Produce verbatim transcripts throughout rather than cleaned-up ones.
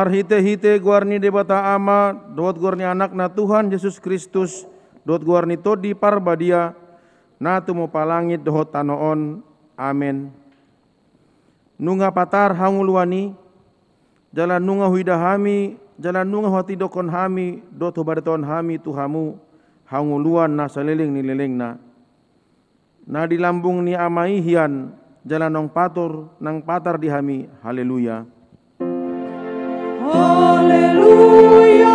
Marhite-hite goar ni Debata Ama, dohot goar ni Anakna Tuhan Jesus Kristus, dohot goar ni Tondi Parbadia, na tumompa langit dohot tano on. Amen. Nunga patar hangoluan i, jala nunga huida hami, jala nunga huhatindangkon hami, dohot hubaritahon hami tu hamu, hangoluan na saleleng ni lelengna. Na di lambung ni Ama i hian, jala naung pator, naung patar di hami. Haleluya. Haleluya,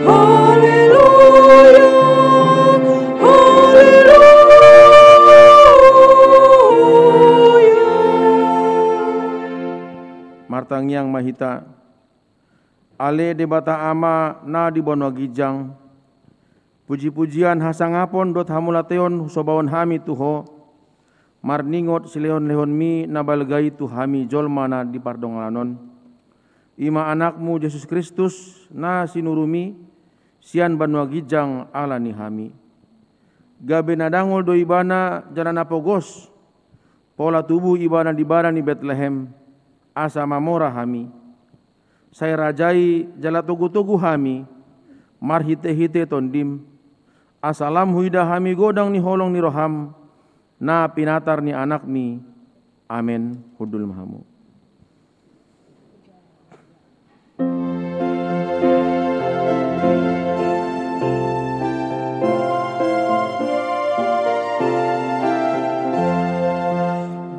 haleluya, haleluya. Martangiang ma hita. Ale Debata Ama na di banua ginjang, puji-pujian, hasangapon dohot hamauliateon husobahon hami tu Ho, marningot silehon-lehonMi na balga i tu hami jolma na di pardonganan on. I ma AnakMu Jesus Kristus na sinuruMi sian banua ginjang ala ni hami. Gabe na dangol do Ibana jala na pogos, pola tubu Ibana di bana ni Betlehem, asa mamora hami. Sai Raja i jala togu-togu hami, marhite-hite TondiM, asa lam huida hami godang ni holong ni rohaM, na pinatar ni AnakMi. Amen. Hundul ma hamu.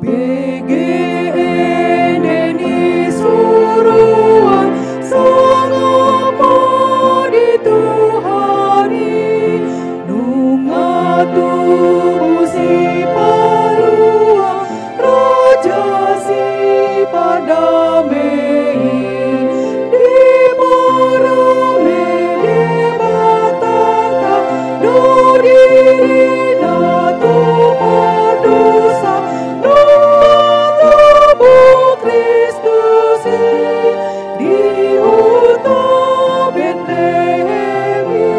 Bege ende ni suruan, sangap ma di Tuhan i, nunga tubu Sipalua, Raja Sipandame i. Diparame Debata, do dirina tu pardosa, nunga tubu Kristus i di huta Betlehem i.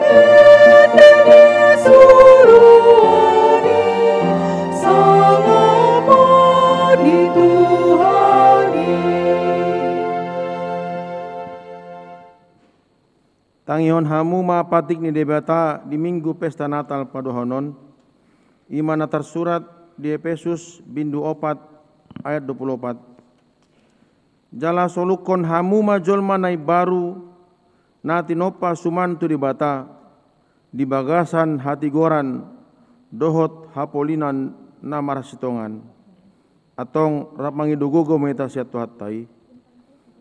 Ende ni suruan i, sangap ma di Tuhan i. Tangihon hamu ma patik ni Debata di Minggu pesta Natal paduahon on, i ma na tarsurat di Epesus bindu opat ayat dua pulu opat. Jala solukkon hamu ma jolma na imbaru, na tinompa suman tu Debata, di bagasan hatigoran dohot hapolinan na marsitongaan. Antong rap mangido gogo ma hita sian Tuhanta i.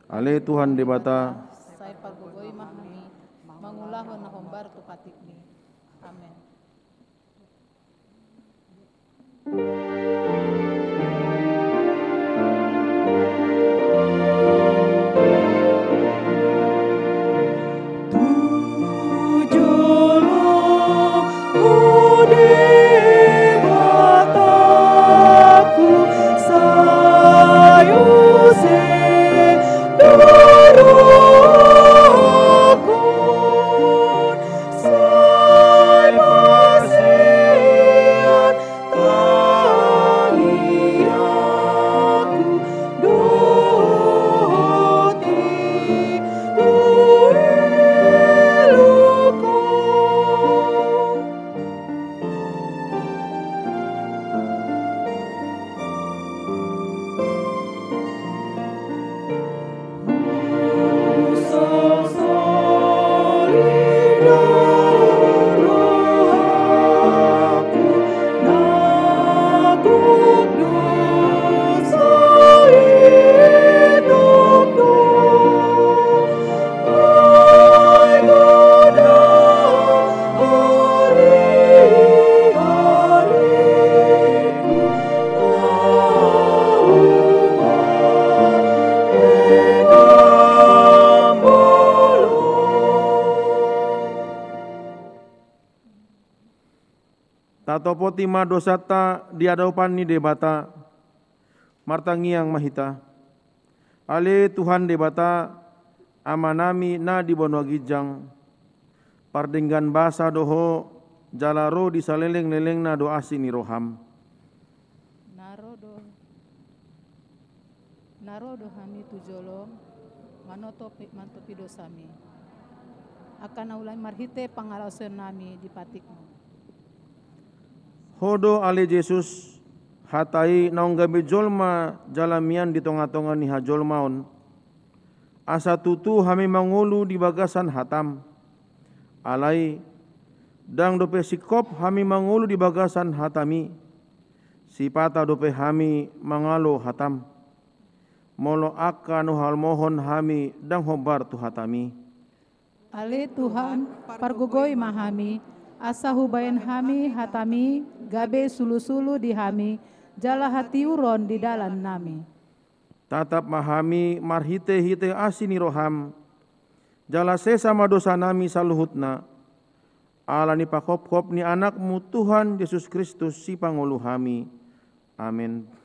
Ale Tuhan Debata, sai pagogoi ma hami mangulahon na hombar tu patikMi. Amen. Sai pasian tangiangku dohot iluilungku. Tatopoti ma dosanta di adopan ni Debata. Martangiang ma hita. Ale Tuhan Debata, Amanami na di banua ginjang, pardenggan basa do Ho, jala ro di saleleng-lelengna do asi ni rohaM. Na ro do. Ro do hami tu jolo, manotop-, manotoppi dosami. Angka na uli marhite pangalaosionnami di patikmu. Ho do ale Jesus, hata i naung gabe jolma jala mian di tonga-tonga ni hajolmaon. Asa tutu hami mangolu di bagasan hatam. Alai, ndang dope singkop hami mangolu di bagasan hatami. Sipata dope hami mangalo hatam. Molo angka na huhalmohon hami ndang hombar tu hatami. Ale Tuhan, pargogoi ma hami, asa hubaen hami hatami, gabe sulu-sulu di hami, jala hatiuron di dalannami. Tatap ma hami marhite-hite asi ni roham, jala sesa ma dosanami saluhutna, ala ni panghophop ni Anakmu Tuhan Jesus Kristus sipangolu hami. Amen.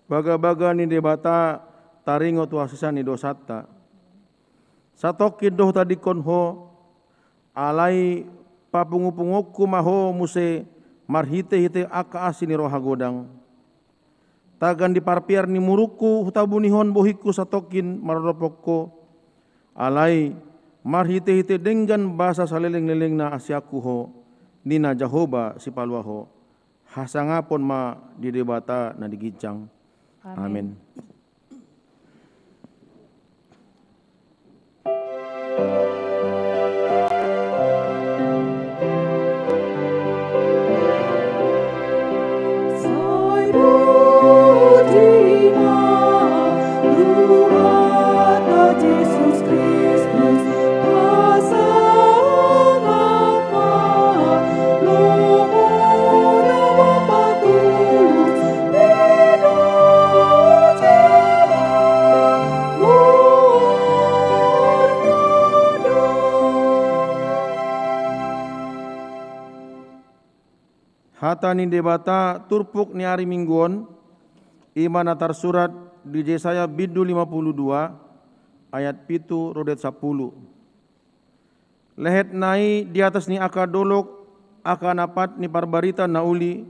Bagabaga ni Debata taringot tu hasesaan ni dosanta. Satongkin do hutadingkon ho, alai papungu-punguonku ma ho muse marhite-hite angka asi ni roha godang. Tagan di parpear ni murukku hutabunihon bohingku satongkin maradophon ho, alai marhite-hite denggan basa saleleng-lelengna aseanku ho, ninna Jahowa Sipalua ho. Hasangapon ma di Debata na di ginjang. Amen. Amen. Hata ni Debata turpuk ni ari Minggu on, i ma na tarsurat di Jesaya bindu lima pulu dua, ayat pitu ro di ayat sampulu. Lehetna i di atas ni angka dolok, angka na pat ni parbarita na uli,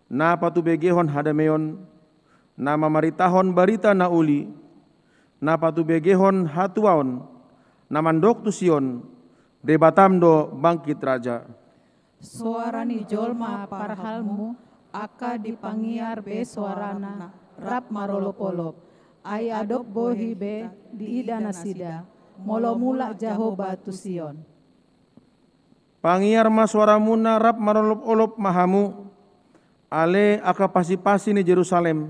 na patubegehon hadameon, na mamaritahon barita na uli, na patubegehon hatuaon, na mandok tu Sion, Debatam do bangkit raja. Soara ni jolma parhalmu, angka dipangiar be soarana, rap marolop-olop. Ai adop bohi be diida nasida, molo mulak Jahowa tu Sion. Pangiar ma soaramuna rap marolop-olop ma hamu, ale angka pasi-pasi ni Jerusalem.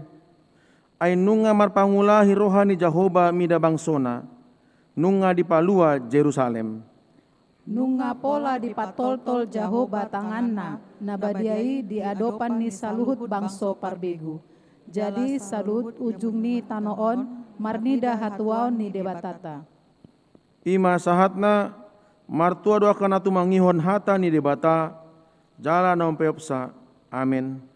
Ai nunga marpangulahi roha ni Jahowa mida bangsona, nunga dipalua Jerusalem. Nunga pola dipatoltol Jahowa tanganna na badia i di adopan ni saluhut bangso parbegu. Jadi saluhut ujung ni tano on marnida hatuaon ni Debatanta. I ma sahatna, martua do angka na tumangihon hata ni Debata, jala na umpeopsa. Amen.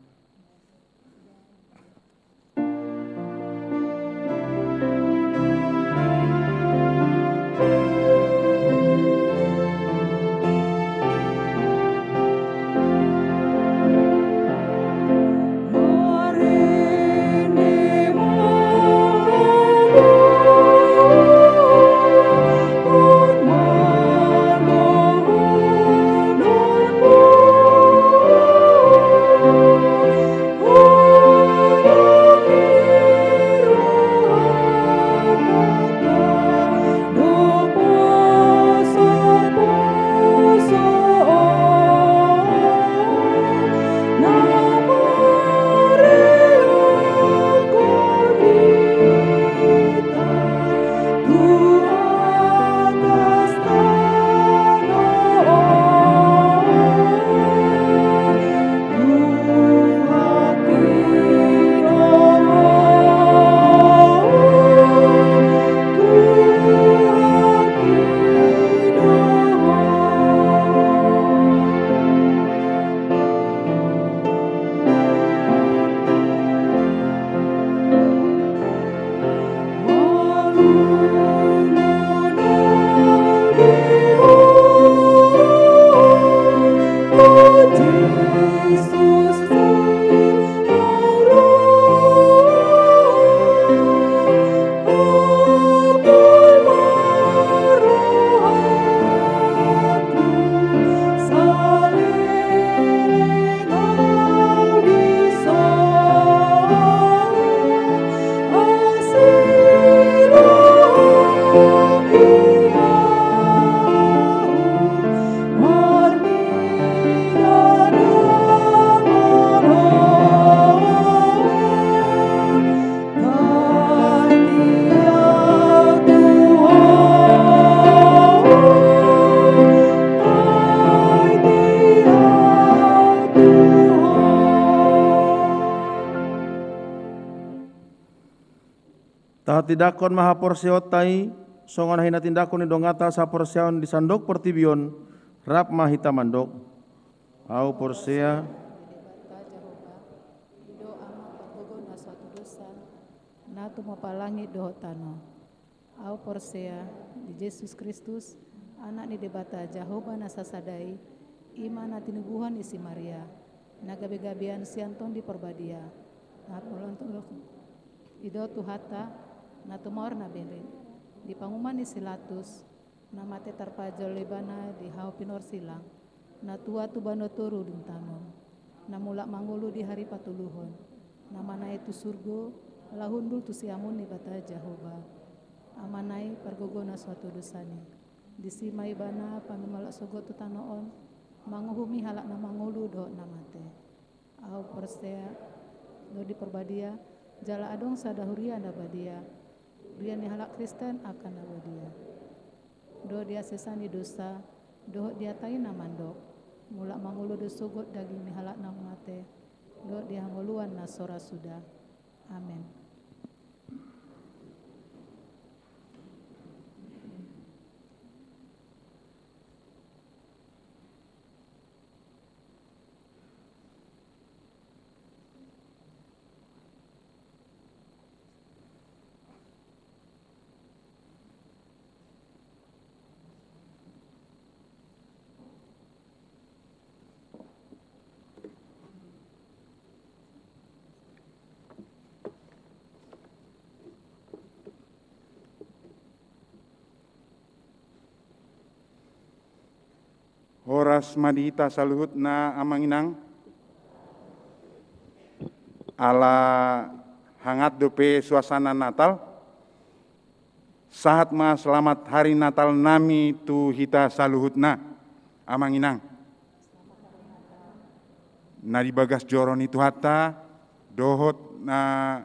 Tindanghon ma haporseaonta i, songon na hinatindangkon ni donganta saporseaon di sandok portibi on, rap ma hita mandok. Ahu porsea. Debata Jahowa, i do Ama pargogo na so tudosan, na tumompa langit dohot tano. Ahu porsea di Jesus Kristus, Anak ni Debata Jahowa na sasada i, i ma na tinubuhon ni si Maria, na gabegabean sian Tondi Porbadia, na polontulok i do Tuhanta, na tumaor na bere, di panguhuman ni si Pilatus, na mate tarpajal ibana di hau pinorsilang, na tua tu banua toru dung tano, na mulak mangolu di hari patoluhon, na manaek tu surgo, laho hundul tu siamun ni Debata Jahowa. Amana i pargogo na so tudosan i. Disi ma ibana panumalak sogot tu tano on, manguhumi halak na mangolu dohot na mate. Ahu porsea, Tondi Porbadia, jala adong sada huria na badia, huria ni halak Kristen angka na badia. Dohot di hasesaan ni dosa, dohot di hata i na mandok, mulak mangolu do sogot daging ni halak na mate, dohot di hangoluan na so ra suda. Amen. Horas ma di hita saluhutna, Amang Inang. Ala hangat dope suasana Natal, sahat ma selamat hari Natal nami tu hita saluhutna, Amang Inang. Na di bagas joro ni Tuhanta, dohot na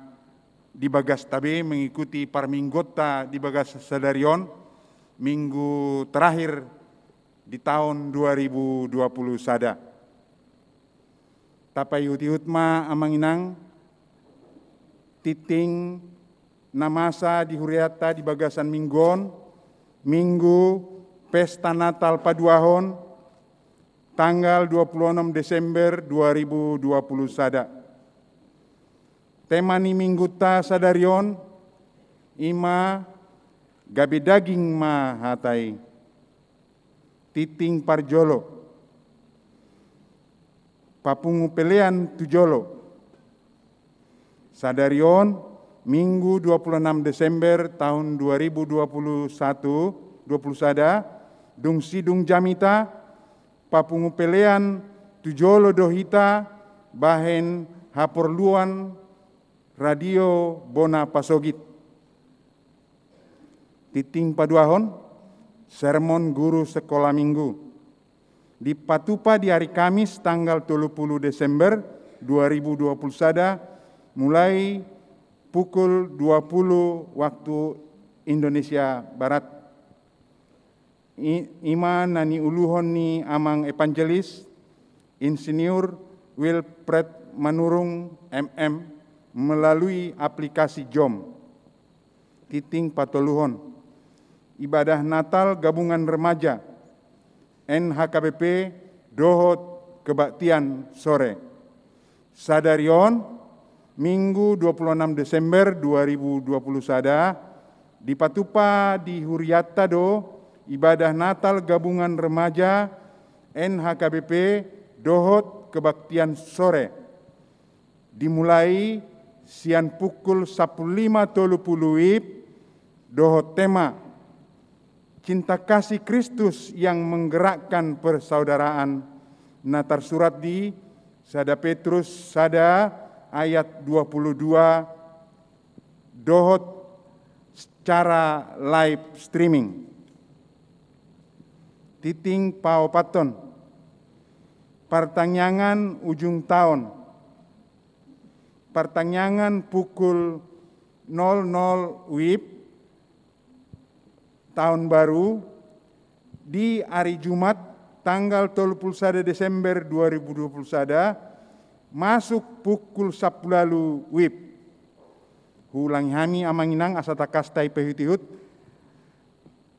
di bagasta be mengikuti parmingguonta di bagas sadari on, minggu terakhir di taon dua ribu dua puluh sada. Tapaihut-ihut ma, Amang Inang, tingting na masa di hurianta di bagasan minggu on, minggu pesta Natal paduahon, tanggal dua puluh onom Desember dua ribu dua puluh sada. Tema ni minggunta sadari on, i ma gabe daging ma hata i. Tingting parjolo. Papungu pelean tu jolo. Sadari on, Minggu dua puluh enam Desember tahun dua ribu dua puluh satu, dua puluh sada, dung sidung jamita, papungu pelean tu jolo do hita bahen haporluan Radio Bona Pasogit. Tingting paduahon, sermon guru sekolah minggu. Dipatupa di hari Kamis tanggal tolu puluh Desember dua ribu dua puluh sada, mulai pukul dua puluh waktu Indonesia Barat. I, i ma na niuluhon ni Amang Evangelis Insinyur Wilfred Manurung, M M, melalui aplikasi Zoom. Tingting patoluhon, ibadah Natal gabungan remaja, N H K B P, dohot kebaktian sore. Sadari on, Minggu dua puluh enam Desember dua ribu dua puluh sada, dipatupa di hurianta do ibadah Natal gabungan remaja, N H K B P, dohot kebaktian sore. Dimulai sian pukul sampulu lima tolu puluh WIB dohot tema Cinta Kasih Kristus yang Menggerakkan Persaudaraan, na tarsurat di sada Petrus sada ayat dua puluh dua, dohot secara live streaming. Tingting paopathon, partangiangan ujung taon. Partangiangan pukul nol nol WIB, taon baru, di hari Jumat tanggal tolu puluh sada Desember dua ribu dua puluh sada, masuk pukul sampulu ualu WIB. Huulangi hami amang inang asa tangkas tapaihut-ihut.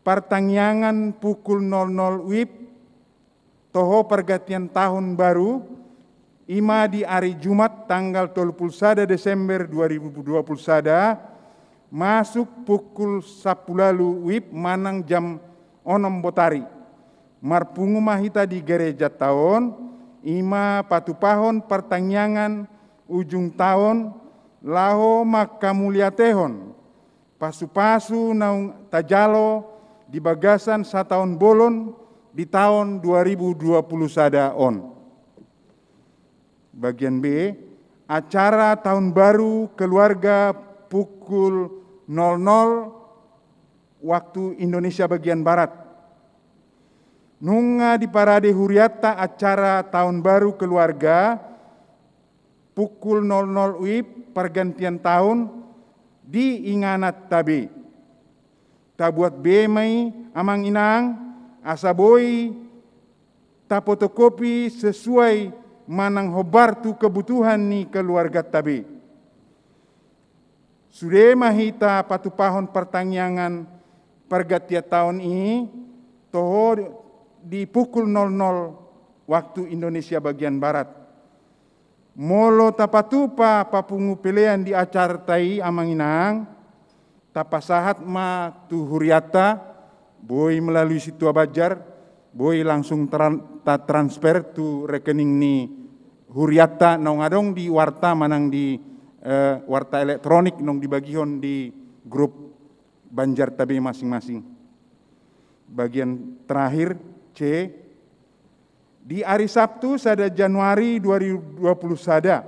Partangiangan pukul nol nol WIB, toho pergantian tahun baru, ima di ari Jumat tanggal tolu pulu sada Desember dua ribu dua pulu sada, masuk pukul sampulu ualu WIB manang jam onom botari. Marpungu ma hita di gerejanta on, ima patupahon partangiangan ujung taon, laho manghamuliatehon pasu-pasu naung tajalo di bagasan sataon bolon di taon dua ribu dua pulu sada on. Bagian B, acara tahun baru keluarga pukul nol nol waktu Indonesia bagian barat. Nunga diparade hurianta acara tahun baru keluarga pukul nol nol WIB pergantian tahun di ingananta be. Tabuat be ma i amang inang, asa boi tapotokopi sesuai manang hombar tu kebutuhan ni keluarganta be. Sude ma hita patupahon partangiangan pergantian tahun i, toho di pukul nol nol waktu Indonesia bagian barat. Molo tapatupa papungu pelean di acaranta i amang inang, tapasahat ma tu hurianta, boi melalui sintua Banjar, boi langsung tran-, tatransfer tu rekening ni hurianta naung adong di warta manang di, eh, warta elektronik naung dibagihon di grup Banjarta be masing-masing. Bagian terakhir, C, di ari Sabtu sada Januari dua ribu dua pulu sada,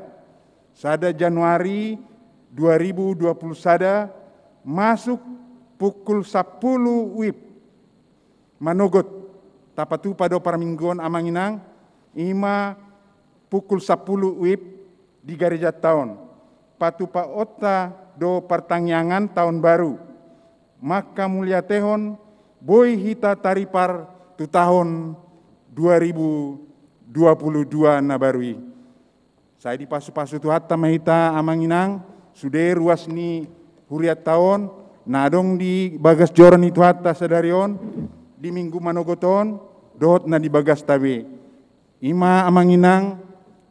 sada Januari dua ribu dua pulu sada, masuk pukul sampulu WIB. Manogot, tapatupa do parmingguon amang inang, ima pukul sampulu WIB di garejanta on. Patupaonta do partangiangan taon baru. Manghamuliatehon boi hita taripar tu taon dua ribu dua pulu dua na baru i. Sai dipasu-pasu Tuhanta ma hita amang inang, sude ruas ni hurianta on, na adong di bagas joro ni Tuhanta sadari on, di minggu manogot on, dohot na di bagasta be. Ima amang inang,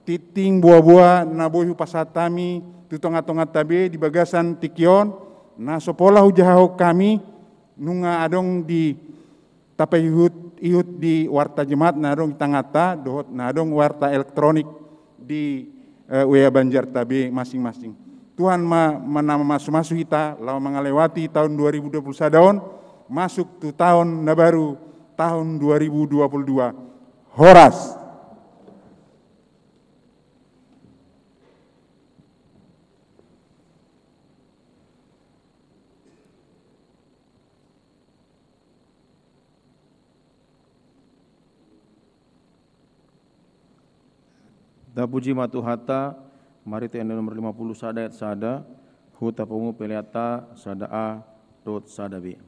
tingting boa-boa na boi hupasahat hami tu tonga-tonganta be di bagasan tingki on, na so pola hujahahon hami, nunga adong di tapaihut-ihut di warta jemaat na adong di tanganta, dohot na adong warta elektronik di, eh, W A Banjarta be masing-masing. Tuhan ma, ma na mamasu-masu hita, laho mangalewati taon dua ribu dua pulu sada on, masuk tu taon na baru, taon dua ribu dua pulu dua. Horas. Tapuji ma Tuhanta, marhite ende nomor lima pulu sada ayat sada, huhut tapungu peleanta sada A dohot sada B.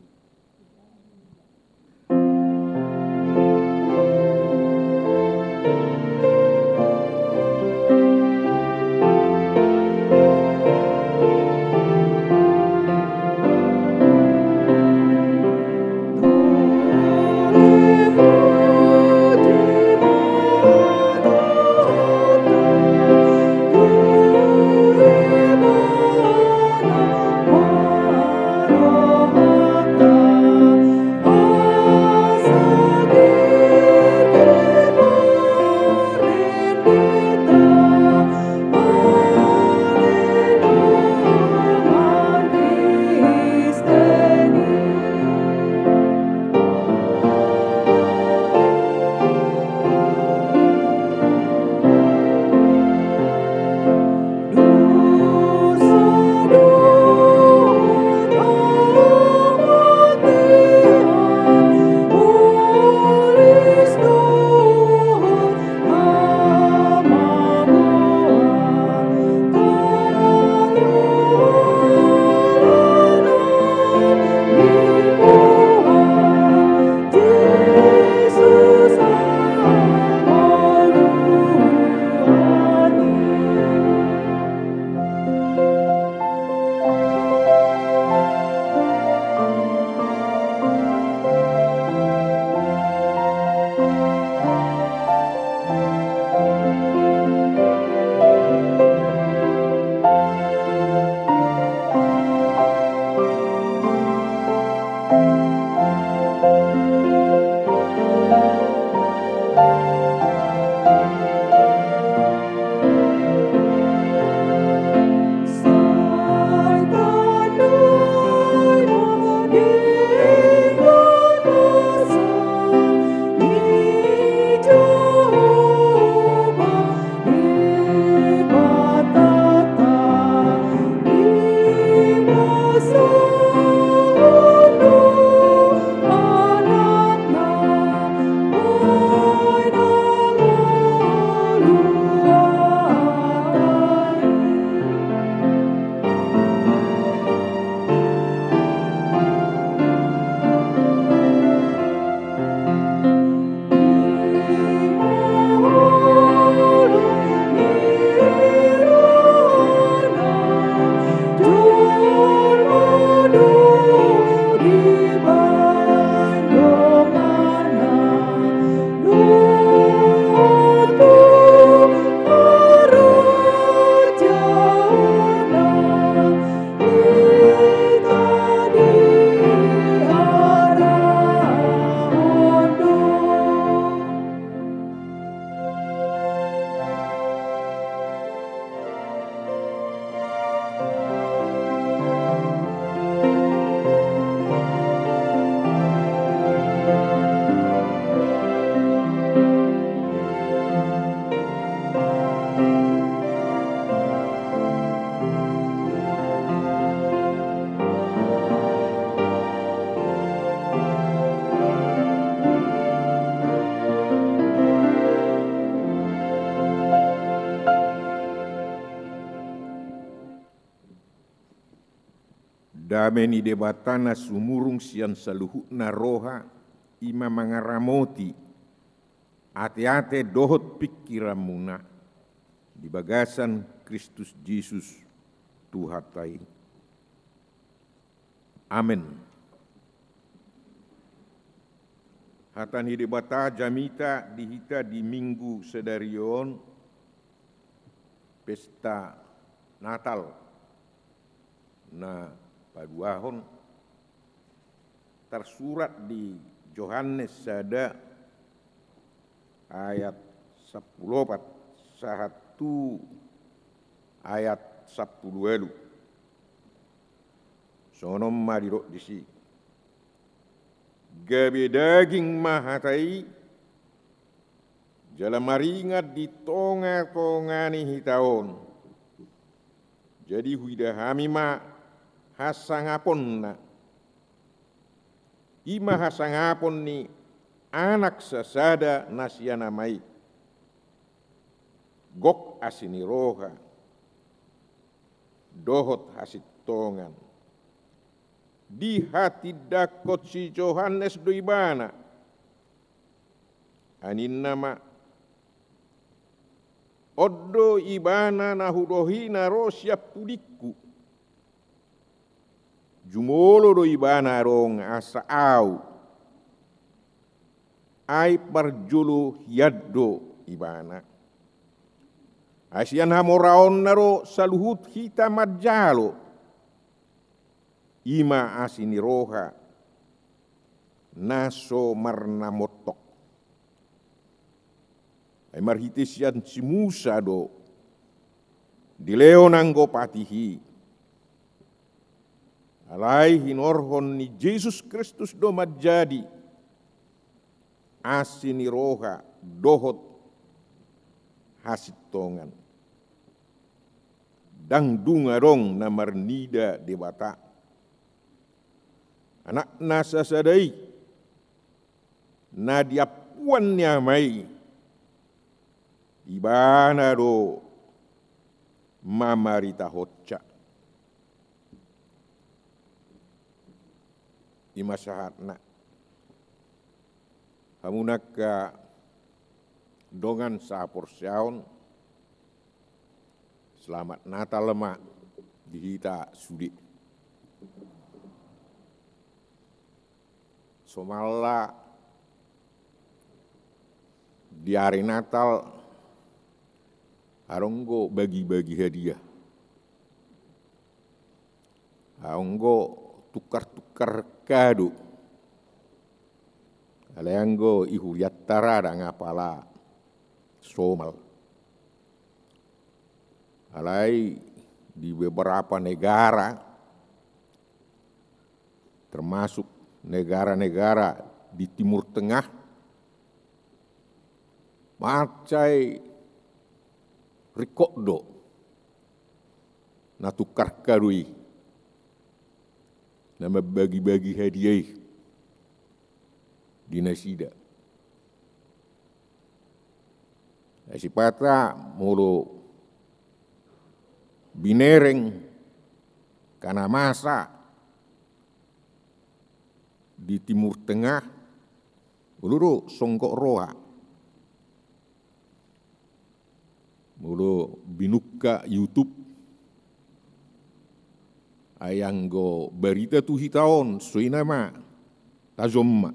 Dame ni Debata na sumurung sian saluhutna roha, i ma mangaramoti ateate dohot pingkiranmuna di bagasan Kristus Jesus Tuhanta i. Amen. Hata ni Debata jamita di hita di Minggu sadari on, pesta Natal na paduahon, tarsurat di Johannes sada ayat sampulu opat sahat tu ayat sampulu ualu. Songon on ma didok disi: Gabe daging ma hata i, jala maringan di tongatonga ni hita on. Jadi huida hami ma hasangaponna. I ma hasangapon ni Anak sasada na sian Ama i. Gok asi ni roha dohot hasintongan. Dihatindangkon si Johannes do Ibana. Ninna ma: On do Ibana na hudohi na ro sian pudingku. Jumolo do Ibana adong asa ahu. Ai parjolo hian do Ibana. Ai sian hamoraonna do saluhut hita manjalo. I ma asi ni roha na so marnamontok. Ai marhite sian si Musa do dilehon anggo patih i. Alai hinorhon ni Jesus Kristus do manjadi asi ni roha dohot hasintongan. Ndang dung adong na marnida Debata. Anakna sasada i, na di ampuan ni Ama i, Ibana do mamaritahonsa. I ma sahatna. Hamu angka dongan sahaporseaon, selamat Natal ma di hita sude. Somalna di ari Natal adong do bagi-bagi hadiah. Adong do tukar-tukar kado. Alai anggo i hurianta ra ndang apala somal. Alai di beberapa negara, termasuk negara-negara di Timur Tengah, mansai ringkot do na tukar kado i, na mambagi-bagi hadiah i di nasida. Ai sipata molo binereng angka na masa di Timur Tengah, olo do songgop roha. Molo binungka YouTube, ai anggo barita tu hita on, songon i ma, tajom ma,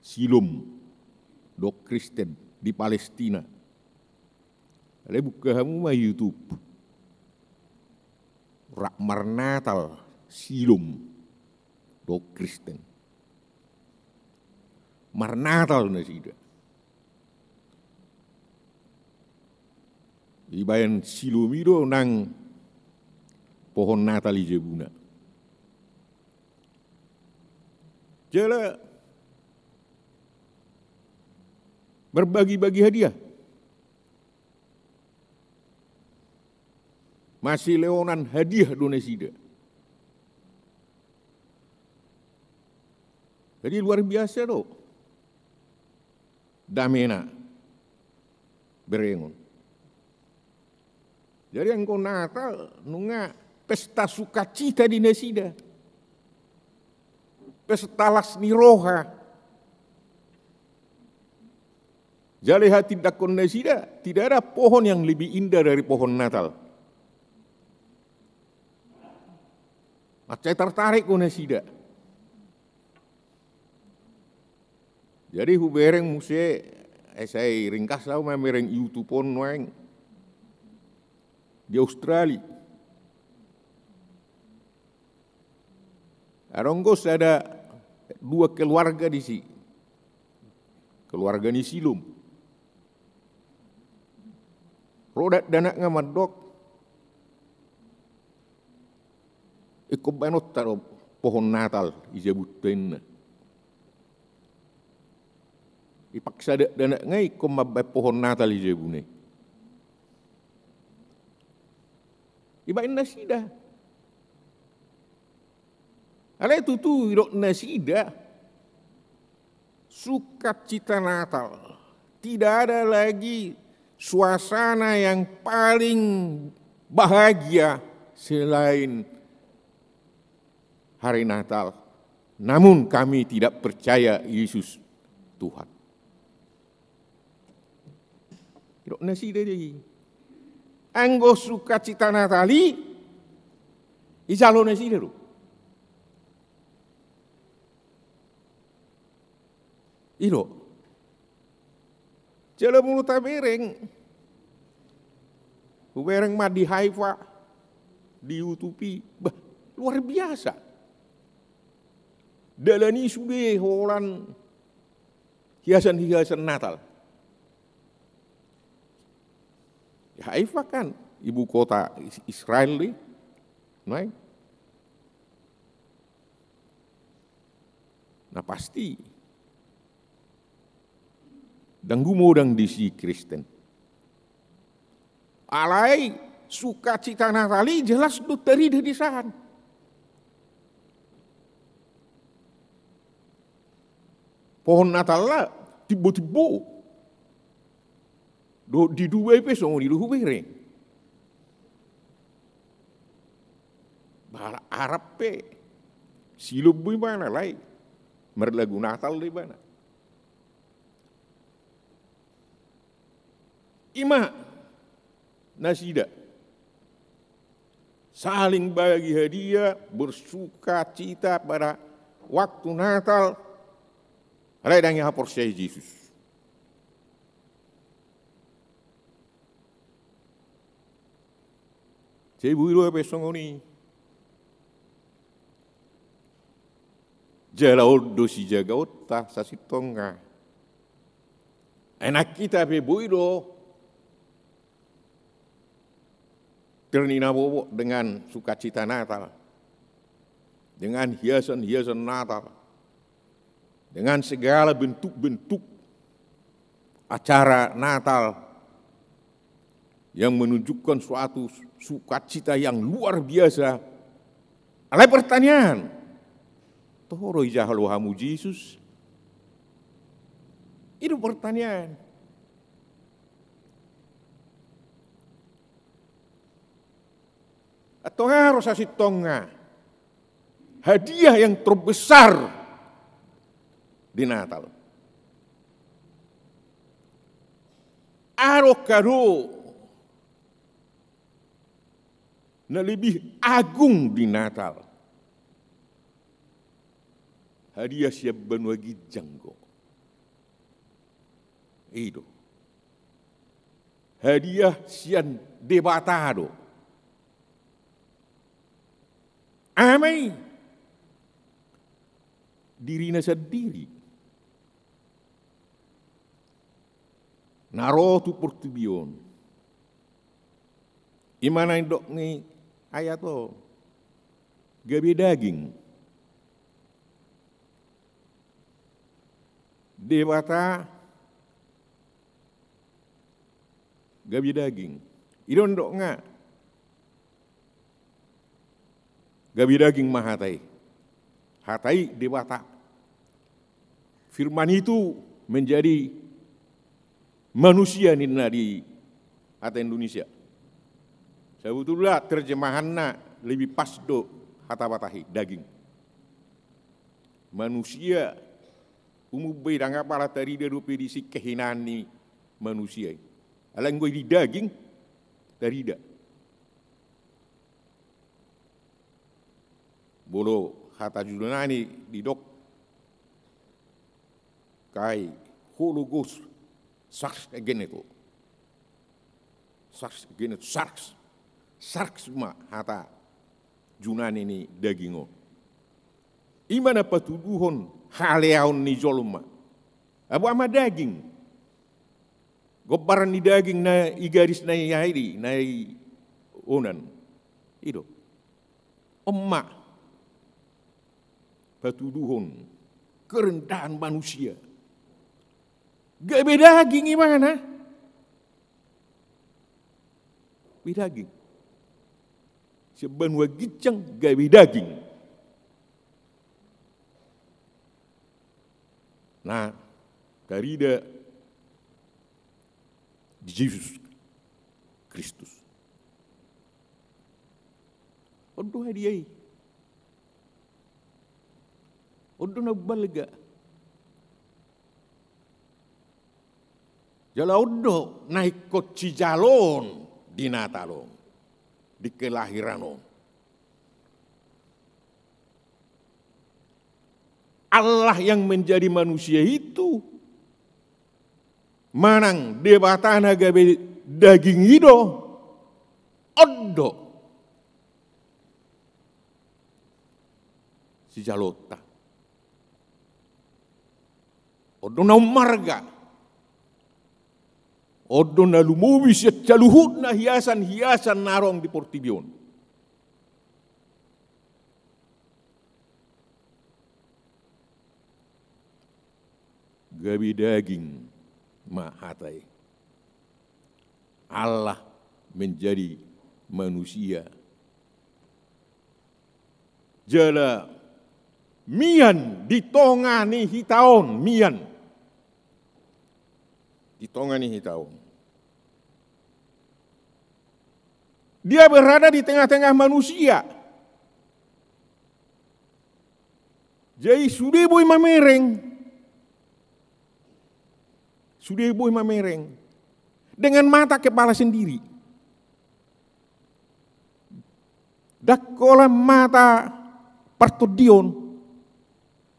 Siloam dohot Kristen di Palestina. Alai bungka hamu ma YouTube. Rap marnatal Siloam dohot Kristen. Marnatal nasida. Dibaen Siloam i do nang pohon Natal i jabuna. Jala marbagi-bagi hadiah. Masilehonan hadiah do nasida. Jadi luar biasa do damena berengon. Jadi anggo Natal nunga pesta sukacita di nasida. pesta las ni roha. Jala dihatindangkon nasida, tidak ada pohon yang lebih indah dari pohon Natal. Mansai tartarik do nasida. Jadi hubereng muse, eh, sai ringkas ahu mamereng YouTube on nuaeng di Australia. Adong do sada dua keluarga disi. Keluarga ni Silom. Ro dakdanakna mandok, ingkon baenonta do pohon Natal i jabunta inna. Dipaksa dakdanakna i ingkon mambaen pohon Natal i jabuna i. Dibaen nasida. Alai tutu didok nasida, sukacita Natal. Tidak ada lagi suasana yang paling bahagia selain hari Natal. Namun kami tidak percaya Yesus Tuhan. Didok nasida do i. Anggo sukacita Natal i, dijalo nasida do. I do. Jala molo tabereng, hubereng ma di Haifa, di YouTube i, bah, luar biasa. Dalan i sude holan hiasan-hiasan Natal. Ya, Haifa kan ibu kota Is-, Israel i, nuaeng. Na pasti, ndang gumodang disi Kristen. Alai sukacita Natal i jelas do tarida di san. Pohon Natal na timbo-timbo. Dohot di Dubai pe songon i do hubereng. Ba halak Arab pe, Silom do ibana, alai marlagu Natal do ibana. I ma nasida saling bagi hadiah, bersukacita pada waktu Natal, alai ndang dihaporseai Jesus. Sai boi do hape songon i. Jala on do sijagaonta sasintongna. Ai nang hita pe boi do ternina bobo dengan sukacita Natal, dengan hiasan-hiasan Natal, dengan segala bentuk-bentuk acara Natal yang menunjukkan suatu sukacita yang luar biasa. Alai pertanyaan, toho do dijalo hamu Jesus? I do pertanyaan. Antong aha do sasintongna hadiah yang terbesar di Natal? Aha do kado na lebih agung di Natal? Hadiah sian banua ginjang do. I do. Hadiah sian Debata do. Ama i dirina sandiri na ro tu portibi on. I ma na nidok ni ayat on, gabe daging. Debata gabe daging. I do nidokna. Gabe daging ma hata i. Hata i Debata. Firman itu menjadi manusia ninna di hata Indonesia. Sebetulna terjemahanna lebih pas do hata Batak i, daging. Manusia umum be ndang apala tarida dope disi kehinaan ni manusia i. Alai anggo di daging tarida. Molo hata Junani didok kai ho logos, sarx egeneto. Sarx egeneto, sarx. Sarx ma hata Junani ni daging on. I ma na patuduhon haleaon ni jolma. Abu ama daging. Gombaran ni daging na i gadis na i ai di, na i onan. I do. On ma patuduhon kerendahan manusia. Gabe daging ibana. Gabe daging. Sian banua ginjang gabe daging. Na tarida di Jesus Kristus. On do hadiah i. On do na balga. Jala on do na ingkon sijaloon di Natal on, di kelahiran on. Allah yang menjadi manusia itu manang Debata na gabe daging i do, on do sijaloonta. On do na ummarga. On do na lumobi sian saluhutna hiasan-hiasan na adong di portibi on. Gabe daging ma hata i. Allah menjadi manusia. Jala mian di tonga ni hita on, mian di tonga ni hita on. Dia berada di tengah-tengah manusia. Jadi sude boi mamereng. Sude boi mamereng. Dengan mata kepala sendiri. Ndang holan mata partondion.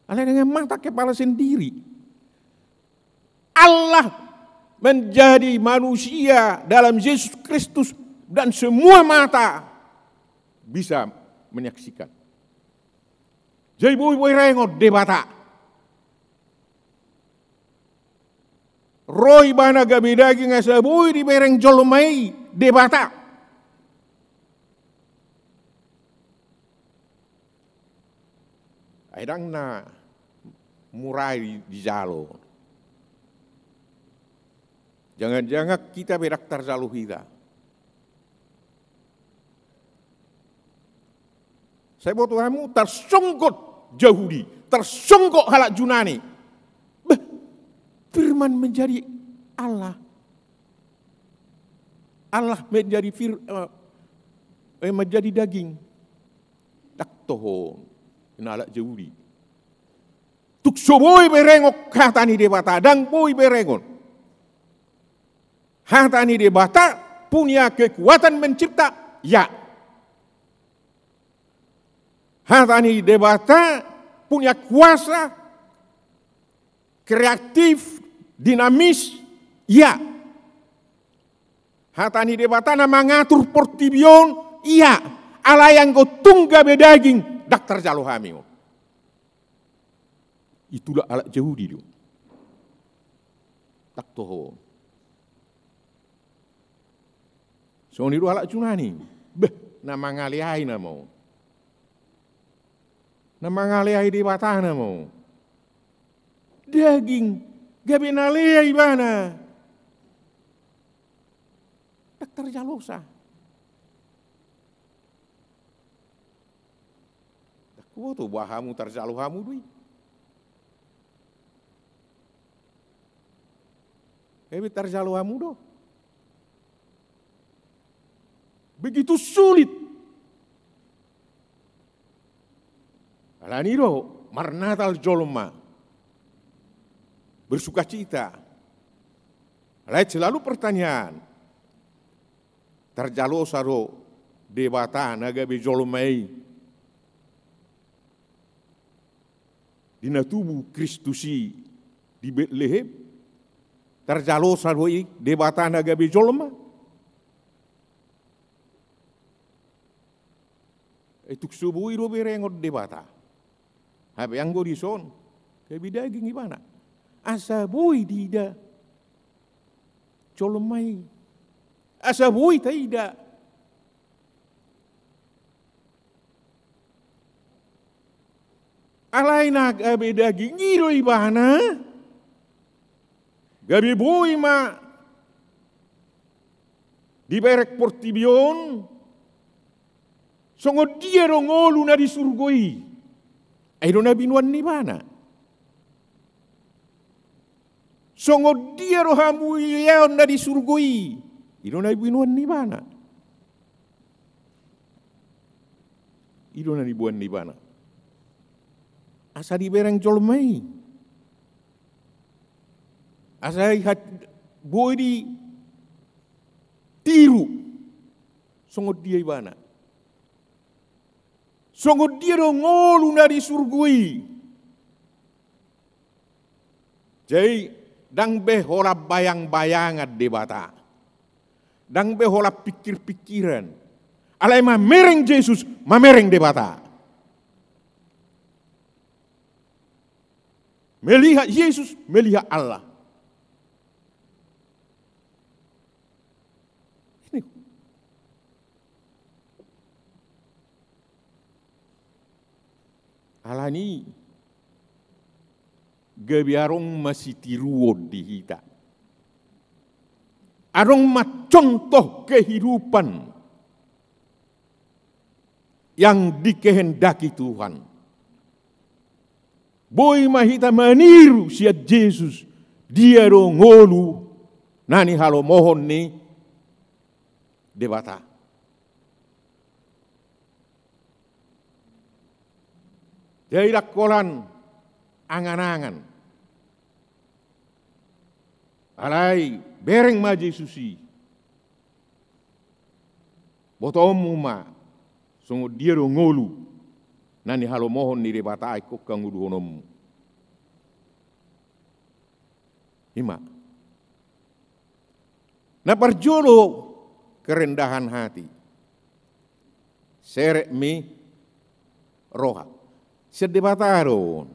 Alai dengan mata kepala sendiri. Allah menjadi manusia dalam Yesus Kristus dan semua mata bisa menyaksikan. Jadi boi, boi dibereng Debata. Ro ibana gabe daging asa boi dibereng jolma i Debata. Ai ndang na mura i dijalo. Jangan-jangan hita pe ndang tarjalo hita. Sai boto hamu tarsonggot Jahudi, tarsonggot halak Junani. Beh, Firman menjadi Allah. Allah menjadi fir-, eh, eh, menjadi daging. Ndang toho, na halak Jahudi. Tung so boi berengon hata ni Debata, ndang boi berengon. Hata ni Debata punya kekuatan mencipta, ya. Hata ni Debata punya kuasa kreatif, dinamis, ya. Hata ni Debata na mangatur portibi on, ya. Alai anggo tung gabe daging, ndang tarjalo hami on. Itulah halak Jahudi do. Ndang toho. Songon i do halak Junani. Beh, na mangaleai nama on. Na mangaleai Debata nama on. Daging, gabe na lea ibana. Ndang tarjalosa. Ndang huboto boha hamu tarjalo hamu do i. Gabe tarjalo hamu do. Begitu sulit. Alani do, Marnatal jolma, bersukacita. Alai selalu pertanyaan, tarjalosa do Debata na gabe jolma i di na tubu Kristus i di Betlehem? Tarjalosa do i Debata na gabe jolma? Ai tung so boi do berengon Debata. Hape anggo dison, gabe daging ibana. Asa boi diida jolma i. Asa boi taida. Alai na gabe daging i do ibana. Gabe boi ma dibereng portibi on. Songon dia do ngolu na di surgo i? Ai i do na binoan ni ibana. Songon dia do hamuliaon na di surgo i? I do na binoan ni ibana. I do na binoan ni ibana. Asa dibereng jolma i. Asa i hat-, boi ditiru. Songon dia ibana? Songon dia do ngolu na di surgo i? Jadi, ndang be holan bayang-bayangan Debata. Ndang be holan pikir-pikiran. Alai mamereng Jesus, mamereng Debata. Melihat Jesus, melihat Allah. Ini. Alani i gabe adong ma sitiruon di hita. Adong ma contoh kehidupan yang dikehendaki Tuhan. Boi ma hita maniru sian Jesus, dia do ngolu na nihalomohon ni Debata. Jadi ndang holan angan-angan. Alai bereng ma Jesus i. Botoonmu ma songon dia do ngolu na nihalomohon ni Debata ingkon hangoluhononmu. I ma. Na parjolo, kerendahan hati. Serep ni roha. Sian Debata do on.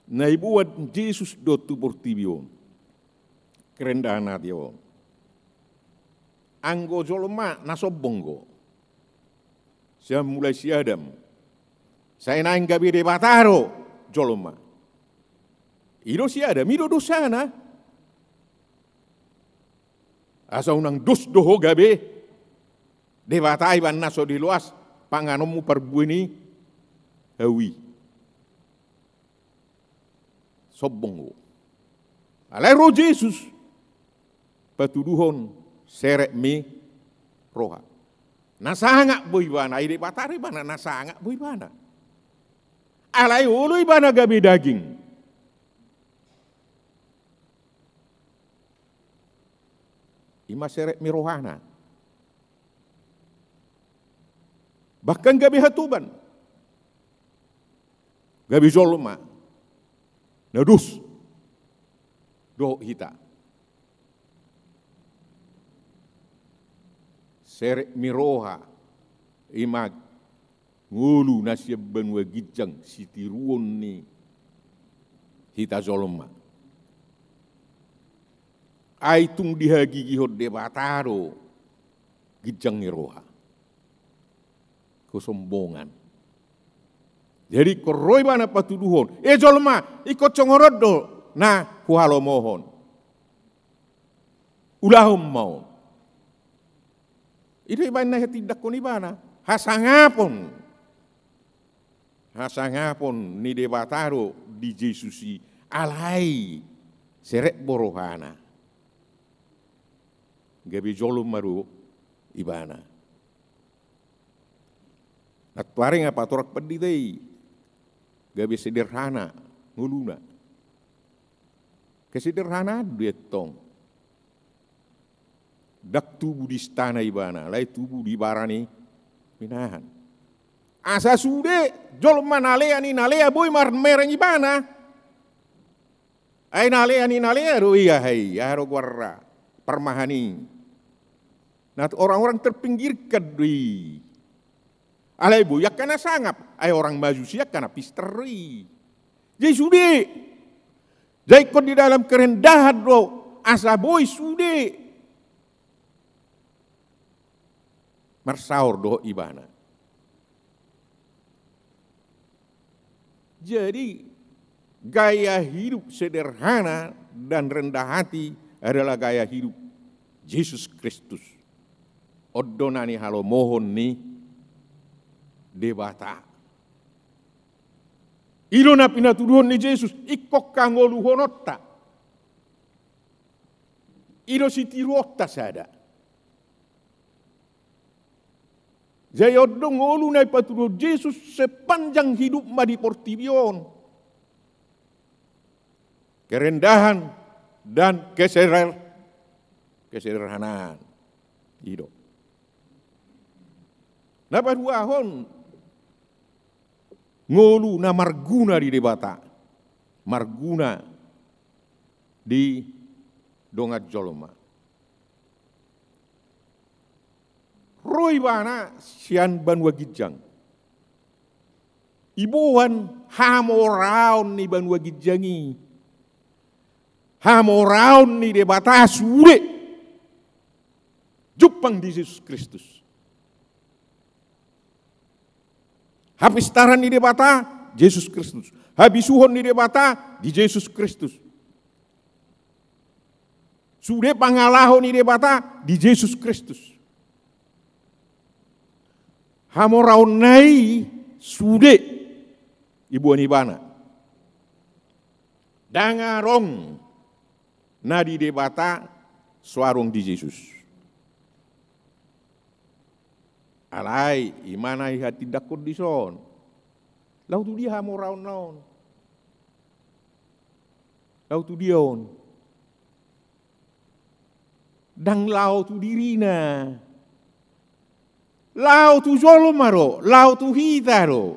Na iboan Jesus do tu portibi on. Kerendahan hati on. Anggo jolma na sombong do. Sian mulai si Adam. Sai naeng gabe Debata do jolma. I do si Adam, i do dosana. Asa unang dos do ho gabe Debata, ibana so diloas panganonmu parbue ni hau i. Sombong do. Alai ro Jesus patuduhon serep ni roha. Na sangap do ibana, ai Debata do ibana, na sangap do ibana. Alai olo ibana gabe daging. I ma serep ni rohana. Bahkan gabe hatoban. Gabe jolma na dos dohot hita. Serep ni roha, i ma ngolu na sian banua ginjang sitiruon ni hita jolma. Ai tung dihagigihon Debata do ginjang ni roha. Kesombongan. Jadi ingkon ro ibana patuduhon, e jolma, ingkon songon on do na huhalomohon. Ulahon ma on. I do ibana na hatindangkon ibana. Hasangapon. Hasangapon ni Debata do di Jesus i, alai serep do rohana. Gabe jolma do ibana. Nantoari nga patorang pandita i gabe sederhana ngoluna. Kesederhanaan do i antong. Ndang tubu di istana ibana, alai tubu di bara ni pinahan. Asa sude jolma na lea ni na lea boi marmereng ibana. Ai na lea ni na lea do i, aha i, aha do goarna, parmahan i. Na orang-orang terpinggirkan do i. Alai boi angka na sangap, ai orang majusi angka na pistar do i. Jadi sude. Jadi ingkon di dalam kerendahan do, asa boi sude. Marsaor dohot ibana. Jadi, gaya hidup sederhana dan rendah hati adalah gaya hidup Jesus Kristus. On do na nihalomohon ni Debata. I do na pinatuduhon ni Jesus, ingkon hangoluhononta. I do sitiruonta sada. Jadi on do ngolu na ipatuduhon Jesus sepanjang hidupna di portibi on. Kerendahan dan keseder-, kesederhanaan. I do. Na paduahon, ngolu na marguna di Debata. Marguna di dongan jolma. Ro ibana sian banua ginjang. Iboan hamoraon ni banua ginjang i. Hamoraon ni Debata sude. Jumpang di Jesus Kristus. Hapistaran ni Debata, Jesus Kristus. Habisuhon ni Debata, di Jesus Kristus. Sude pangalaho ni Debata, di Jesus Kristus. Hamoraonna i sude iboan ibana. Ndang adong na di Debata so adong di Jesus. Alai, i ma na ihatindangkon dison. Laho tu dia hamoraonna on? Laho tu dia on? Ndang laho tu dirina. Laho tu jolma do, laho tu hita do.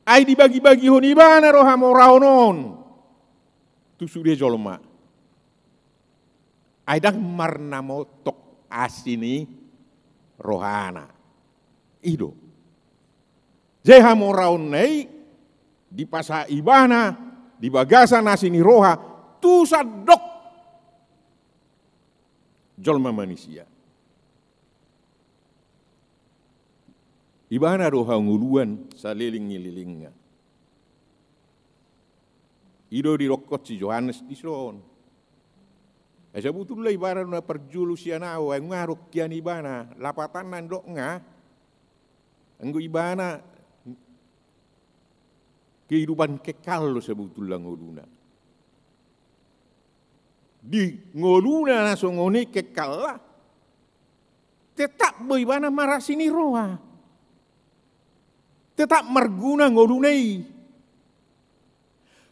Ai dibagibagihon ibana do hamoraon on tu sude jolma. Ai ndang marnamontok asi ni rohana. I do. Jadi hamoraonna i dipasahat ibana di bagasan asi ni roha tu sandok jolma manisia. Ibana do hangoluan saleleng ni lelengna. I do didokkon si Johannes dison. Ai sabutulna ibana do na parjolo sian ahu, ai nunga adong hian ibana, lapatanna ndok nga, anggo ibana kehidupan kekal do sabutulna ngoluna. Di ngoluna na songon i kekalna, tetap do ibana marasi ni roha. Tetap marguna ngoluna i.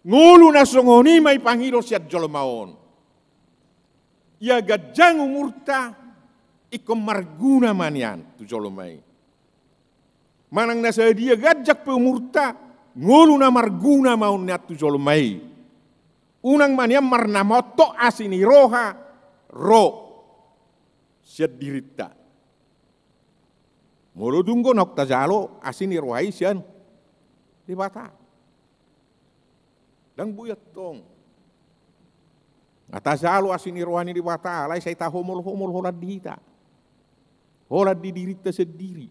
Ngolu na songon i ma ipangido sian jolma on. Ia ganjang umurta, ingkon marguna ma nian tu jolma i. Manang na sadia ganjang pe umurta, ngolu na marguna ma on nian tu jolma i. Unang ma nian marnamontok asi ni roha ro sian dirinta. Molo dung do naung tajalo asi ni roha i sian Debata. Ndang boi antong. Nga tajalo asi ni roha ni Debata, alai sai tahomolhomol holan di hita. Holan di dirinta sandiri.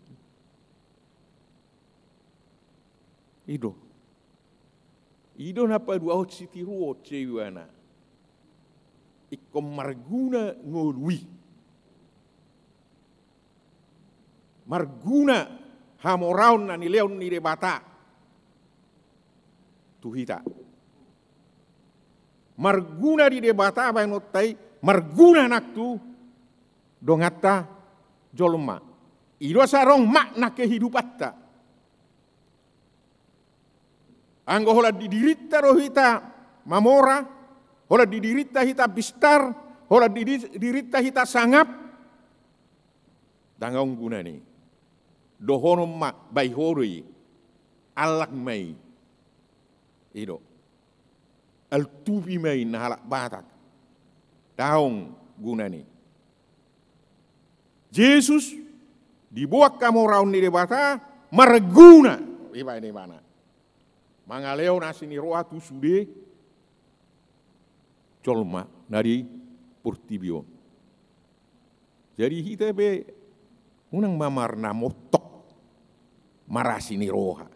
I do. I do na paduahon sitiruon, sian ibana. Ingkon marguna ngolu i. Marguna hamoraon na nilehon ni Debata tu hita. Marguna di Debata bahenonta i, marguna nang tu donganta jolma. I do asa adong makna kehidupanta. Anggo holan di dirinta do hita mamora, holan di dirinta hita bistar, holan di di-, dirinta hita sangap, ndang adong gunana i. Dohonon ma, bahen ho do i. Allang ma i. I do. Altupi ma i na halak Batak. Ndang adong gunana i. Jesus diboan hamoraon ni Debata marguna dibahen ibana. Mangalehon asi ni roha tu sude jolma na di portibi on. Jadi hita pe unang ma marnamontok marasi ni roha.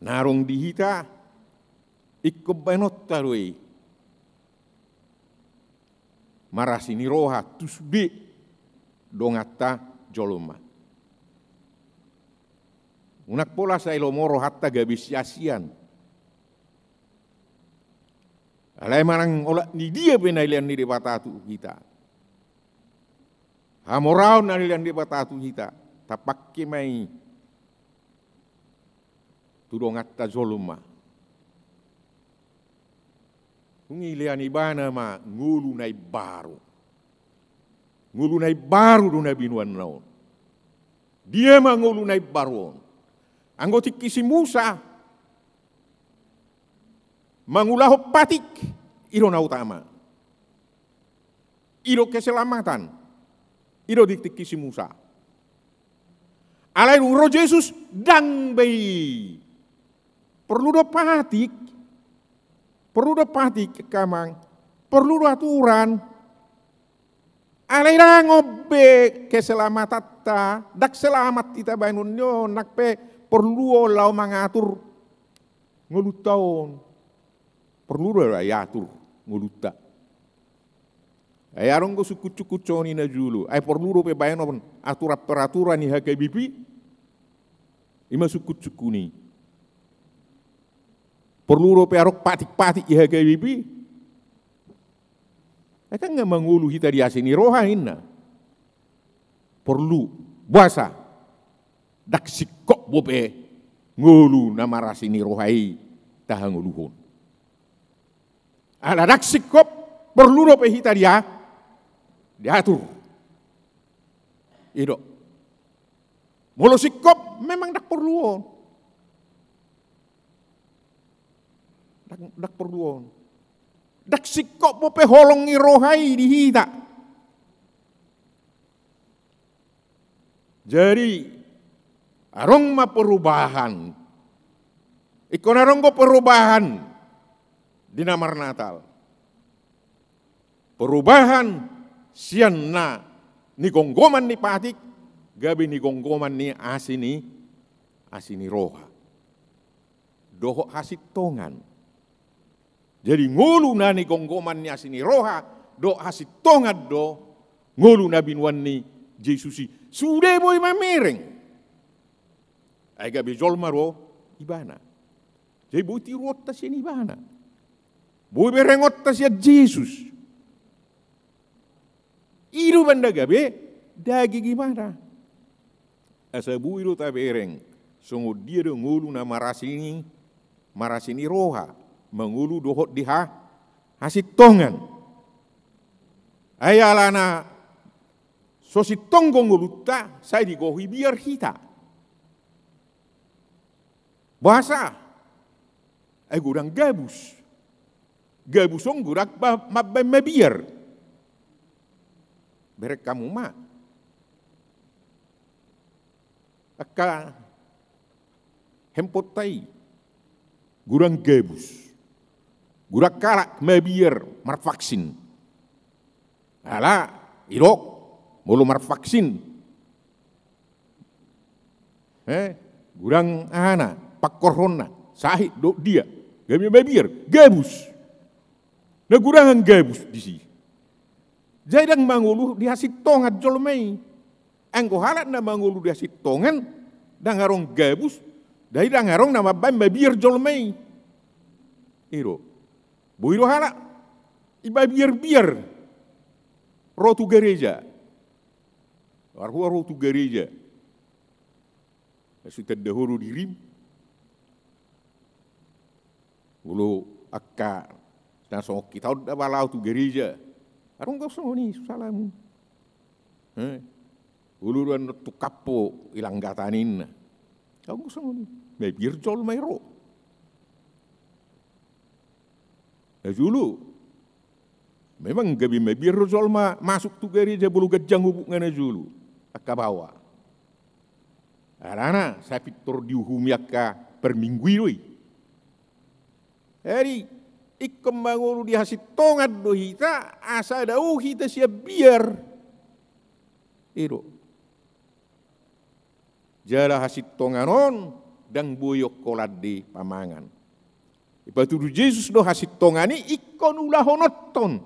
Na adong di hita ingkon bahenonta do i. Marasi ni roha tu sude donganta jolma. Unang pola sai lomo rohanta gabe siasian. Alai manang olat ni dia pe na nilehon ni Debata tu hita. Hamoraon na nilehon ni Debata tu hita. Tapangke ma i tu donganta jolma. Dung i lean ibana ma ngolu na imbaru. Ngolu na imbaru do na binoanna on. Dia ma ngolu na imbaru on? Anggo tingki si Musa mangulahon patik, i do na utama. I do keselamatan. I do di tingki si Musa. Alai dung ro Jesus ndang be i. Porlu do patik. Porlu do patik, angka amang. Porlu do aturan. Alai ndang on be keselamatanta, ndang selamat hita bahenon ni on, nang pe porlu on laho mangatur ngolunta on. Porlu do diatur ngolunta. Ai adong do sungkun-sungkun songon i na jolo. Ai porlu dope bahenon aturan-peraturan ni H K B P. I ma sungkun-sungkun i. Porlu dope adong patik-patik di H K B P. Ai ndang mangolu hita di asi ni roha ninna. Porlu. Boasa? Ndang singkop dope ngolu na marasi ni roha i tahangoluhon. Ala ndang singkop, porlu dope hita dia, diatur. I do. Molo singkop, memang ndang porlu on. Ndang, ndang porlu on. Ndang singkop dope holong ni roha i di hita. Jadi, adong ma perubahan. Ingkon adong do perubahan di na marnatal. Perubahan sian na nigomgoman ni patik, gabe nigomgoman ni asi ni, asi ni roha. Dohot hasintongan. Jadi ngolu na nigomgoman ni asi ni roha dohot hasintongan do ngolu na binoan ni Jesus i. Sude boi mamereng. Ai gabe jolma do ibana. Jadi boi tiruonta sian ibana. Boi berengonta sian Jesus. I do banda gabe daging ibana. Asa boi do tabereng songon dia do ngolu na marasi ni, marasi ni roha, mangolu dohot di ha, hasintongan. Ai alana so sintong do ngolunta, sai digohi biar hita. Boasa? Ai godang gabus. Gabus on godang ba-, mambaen mabiar. Bereng hamu ma. Angka handphoneta i. Godang gabus. Godang halak mabiar marvaksin. Ala, didok, molo marvaksin. Eh, godang ahana, pangkorhonna, sahit dohot dia. Gabe mabiar, gabus. Na godangan gabus disi. Jadi ndang mangolu di hasintongan jolma i. Anggo halak na mangolu di hasintongan, ndang adong gabus, jadi ndang adong na mambaen mabiar jolma i. I do. Boi do halak, i mabiar-biar ro tu gareja. Marhua ro tu gareja. Laos hutanda ho do dirim. Molo angka na songon hita on da ba laho tu gareja. Adong do songon i, salamu. Eh? Molo do annon tungkap ho i langgatan inna. Adong do songon i. Mabiar jolma i ro. Na jolo. Memang gabe mabiar do jolma masuk tu gareja molo ganjang hubukna na jolo. Angka baoa. Alana sai pintor diuhumi angka parminggu i do i. Jadi, ingkon mangolu di hasintongan do hita, asa dao hita sian biar. I do. Jala hasintongan on, ndang boi holan di pamangan. Dipatudu Jesus do hasintongan i ingkon ulahononhon.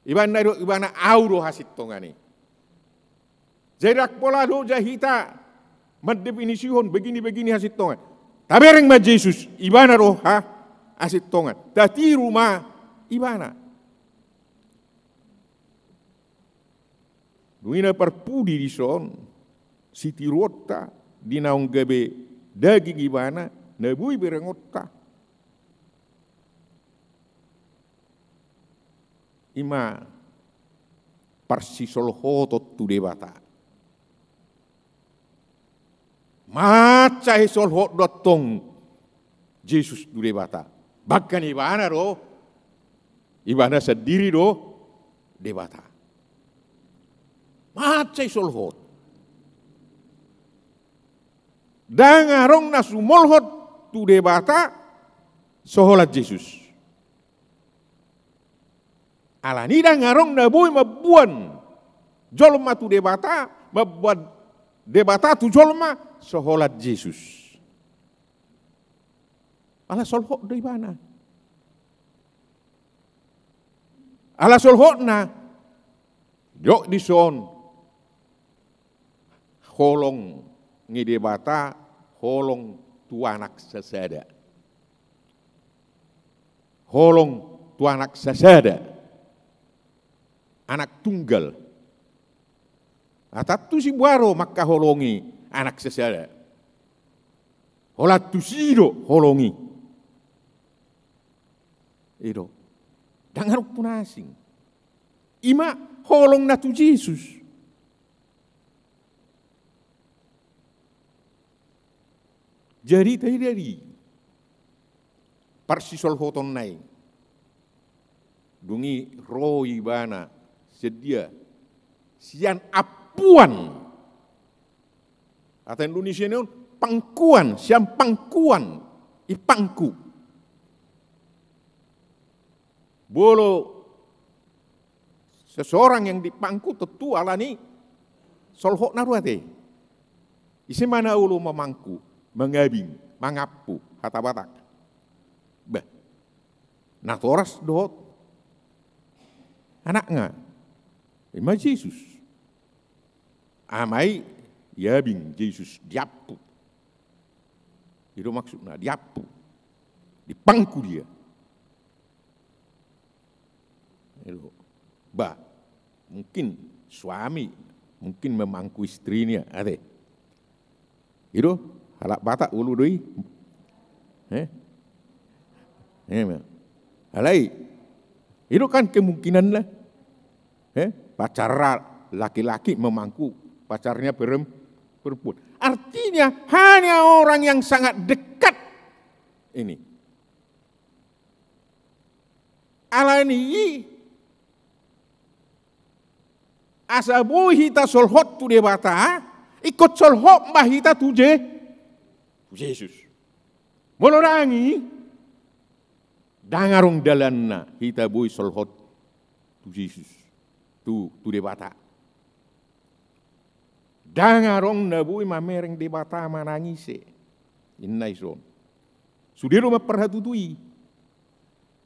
Ibana do, ibana au do hasintongan i. Jadi ndang pola do ja hita mandefinisihon begini-begini hasintongan. Tabereng ma Jesus, ibana do ha, hasintongan. Tatiru ma ibana. Dung i na parpudi dison, sitiruonta, di naung gabe daging ibana, na boi berengonta. I ma parsisolhoton tu Debata. Mansai solhot do antong Jesus tu Debata. Bahkan ibana do, ibana sandiri do Debata. Mansai solhot. Ndang adong na sumolhot tu Debata so holan Jesus. Alani ndang adong na boi mamboan jolma tu Debata, mamboan Debata tu jolma, so holan Jesus. Ala solhot do ibana. Ala solhotna, didok dison, holong ni Debata, holong tu anak sasada. Holong tu anak sasada. Anak tunggal. Atantu si boha do mangkaholongi anak sasada. Holan tusi do holong i. I do. Ndang adong tu na asing. I ma holong na tu Jesus. Jadi taida di parsisolhotonna i. Dung i ro ibana sian dia, sian ampuan. Hata Indonesia ni on pangkuan, sian pangkuan, i pangku. Molo seseorang yang dipangku tentu alani solhotna do ate. Ise ma na olo mamangku, mangabing, mangampu, hata Batak. Bah, natoras dohot anakna. I ma Jesus. Ama i diabing Jesus, diampu. I do maksudna, diampu. Dipangku dia. I do. Bah, mungkin suami, mungkin memangku istrinya, ate. I do, halak Batak olo do i. Eh? Eh, ma. Alai, i do kan kemungkinanna. Eh? Pacarna laki-laki memangku pacarnya perem-, perempuan. Artinya, hanya orang yang sangat dekat ini. Alani i, asa boi hita solhot tu Debata, ingkon solhot ma hita tu Je-, tu Jesus. Molo ndang i, ndang adong dalanna hita boi solhot tu Jesus, tu, tu Debata. Ndang adong na boi mamereng Debata manang ise. Inna i son. Sude do mamparhatutu i.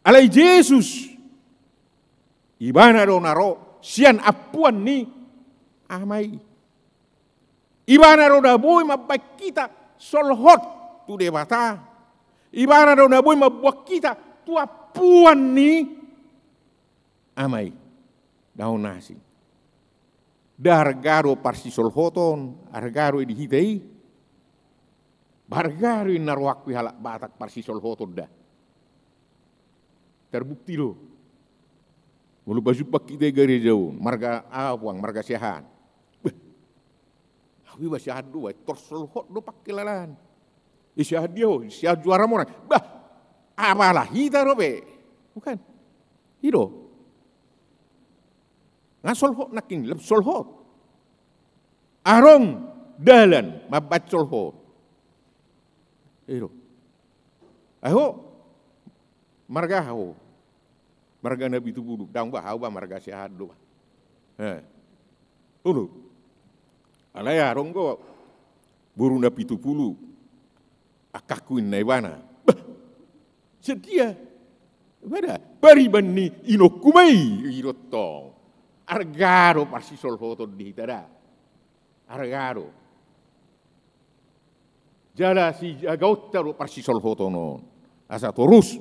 Alai Jesus, ibana do na ro sian ampuan ni Ama i. Ibana do na boi mambaen hita solhot tu Debata. Ibana do na boi mamboan hita tu ampuan ni Ama i. Ndang adong na asing. Nda arga do parsisolhoton, arga do i di hita i. Ba arga do i na rohangku i halak Batak parsisolhoton da. Terbukti do. Molo pajumpang hita i gareja on, marga aha puang, marga Siahaan. Beh, au iba Siahaan do, bah, tor solhot do pangkilalaan. I Siahaan dia ho, Siahaan Juara Morang. Bah, apala hita dope. Bukan. I do. Nga solhot nangkin, lam solhot. Adong dalan mambaen solhot. I do. Aho. Marga aha ho? Marga Napitupulu. Ndang bah, au bah marga Siahaan do bah. Eh. Olo. Alai adong do boru Napitupulu. Angkangku inna ibana. Bah. Sian dia. Bada. Pariban ni inongku ma i. I do tong. Arga do parsisolhoton di hita da. Arga do. Jala sijagaonta do parsisolhoton on. Asa torus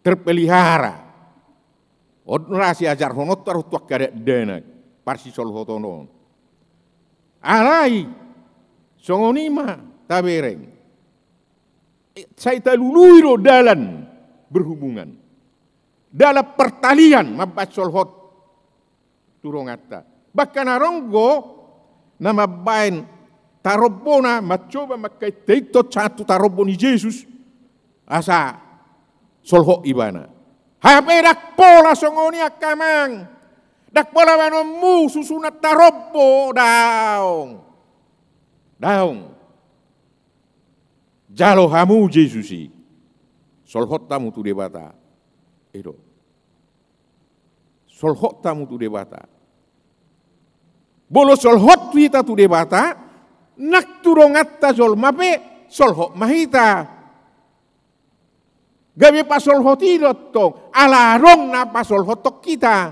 terpelihara. On ra siajarhononta do tu angka dakdanak parsisolhoton on. Alai songon i ma tabereng. Sai talului do dalan berhubungan. Dalan partalian mambaen solhot tu donganta. Bahkan adong do na mambaen tarombona, mancoba mangkainta-inta sahat tu tarombo ni Jesus asa solhot ibana. Hape ndang pola songon i angka amang. Ndang pola baenonmu susunan tarombo, daong. Daong. Jalo hamu Jesus i. Solhot hamu tu Debata. I do. Solhot hamu tu Debata. Molo solhot hita tu Debata, nang tu donganta jolma pe solhot ma hita. Gabe pasolhot i do tong, ala adong na pasolhothon hita.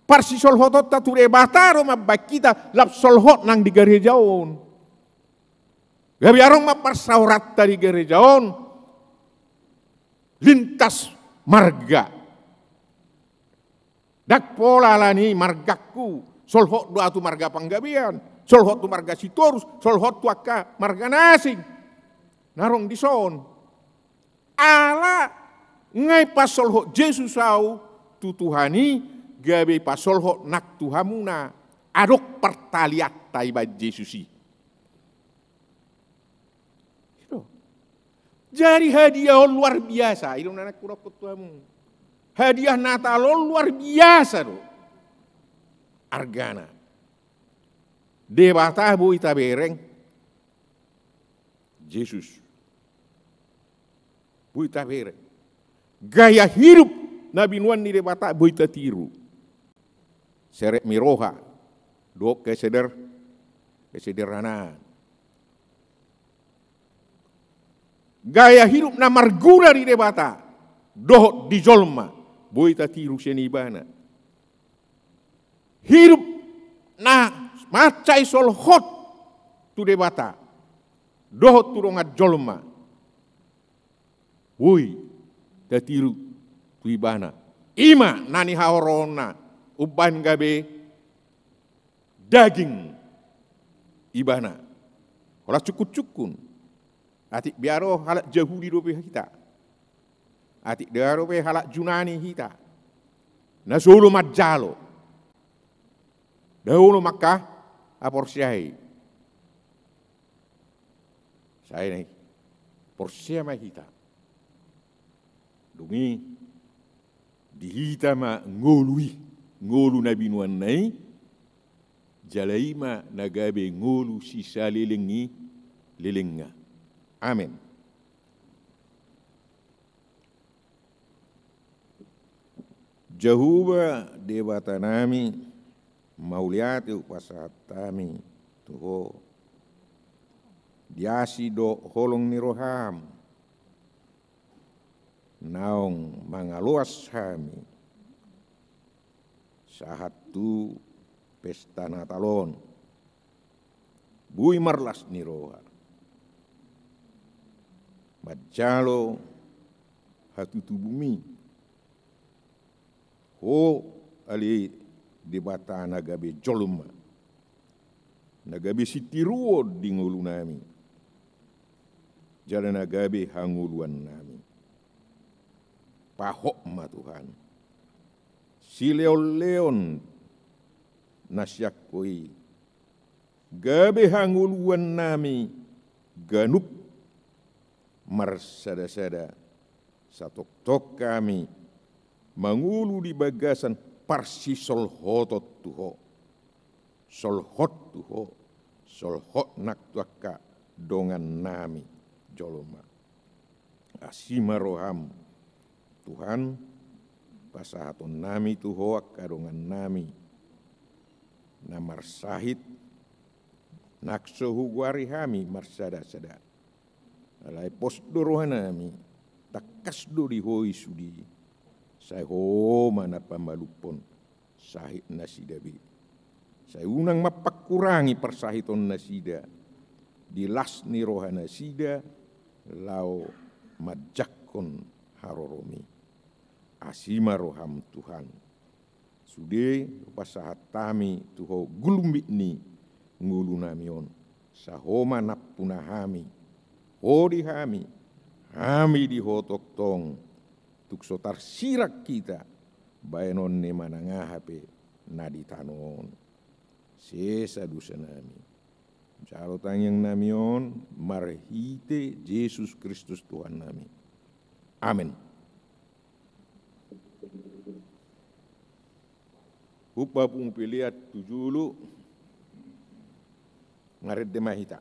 Parsisolhotonta tu Debata do mambaen hita lam solhot nang di gareja on. Gabe adong ma parsaoranta di gareja on lintas marga. Ndang pola ala ni margangku, solhot do au tu marga Panggabean, solhot tu marga Sitorus, solhot tu angka marga na asing na adong dison. Ala nga ipasolhot Jesus au tu Tuhan i, gabe ipasolhot nang tu hamuna. Adong partalianta ibaen Jesus i. I do. Jadi hadiah on luar biasa, i do na naeng hudokkon tu hamu. Hadiah Natal on luar biasa do argana. Debata boi tabereng. Jesus. Boi tabereng. Gaya hidup na binoan ni Debata boi tatiru. Serep ni roha dohot keseder-, kesederhanaan. Gaya hidup na marguna di Debata dohot di jolma boi tatiru sian ibana. Hidup na mansai solhot tu Debata dohot tu dongan jolma. Boi tatiru tu ibana. I ma na niharohonna umbahen gabe daging ibana. Holan sungkun-sungkun. Atik bia do halak Jahudi dope hita. Atik bia dope halak Junani hita. Na so olo manjalo. Nda olo mangkaporseai. Sai na i. Porsea ma hita. Dung i di hita ma ngolu i, ngolu na binoanna i, jala i ma na gabe ngolu sisaleleng i lelengna. Amen. Jahowa Debatanami, mauliate hupasahat hami tu Ho di asi dohot holong ni roham. Naung mangaloas hami sahat tu pesta Natal on. Boi marlas ni roha manjalo hatutubumi. Ho ale Debata na gabe jolma, na gabe sitiruon di ngolunami, jala na gabe hangoluannami. Pahot ma Tuhan, sileonleon na sian Ho i, gabe hangoluannami ganup marsadasada, satongtong hami mangolu di bagasan parsisolhoton tu Ho, solhot tu Ho, solhot nang tu angka dongannami jolma. Asi ma roham, Tuhan, pasahatonnami tu Ho angka dongannami na marsahit, nang so hugoari hami marsadasada. Alai pos do rohanami, tangkas do di Ho i sude, sai Ho ma na pamalumhon sahit nasida be. Sai unang mampangkurangi parsahitonnasida di las ni rohanasida laho manjangkon harorom i. Asi ma roham Tuhan. Sude pasahat hami tu Ho gulmit ni ngolunami on. Sai Ho ma nampuna hami, Ho di hami, hami di Ho tongtong, tung so tarsirang hita baenon ni manang aha pe na di tano on. Sesa dosanami. Jalo tangiangnami on marhite Jesus Kristus Tuhannami. Amen. Hupapungu pelean tu julu, marende ma hita.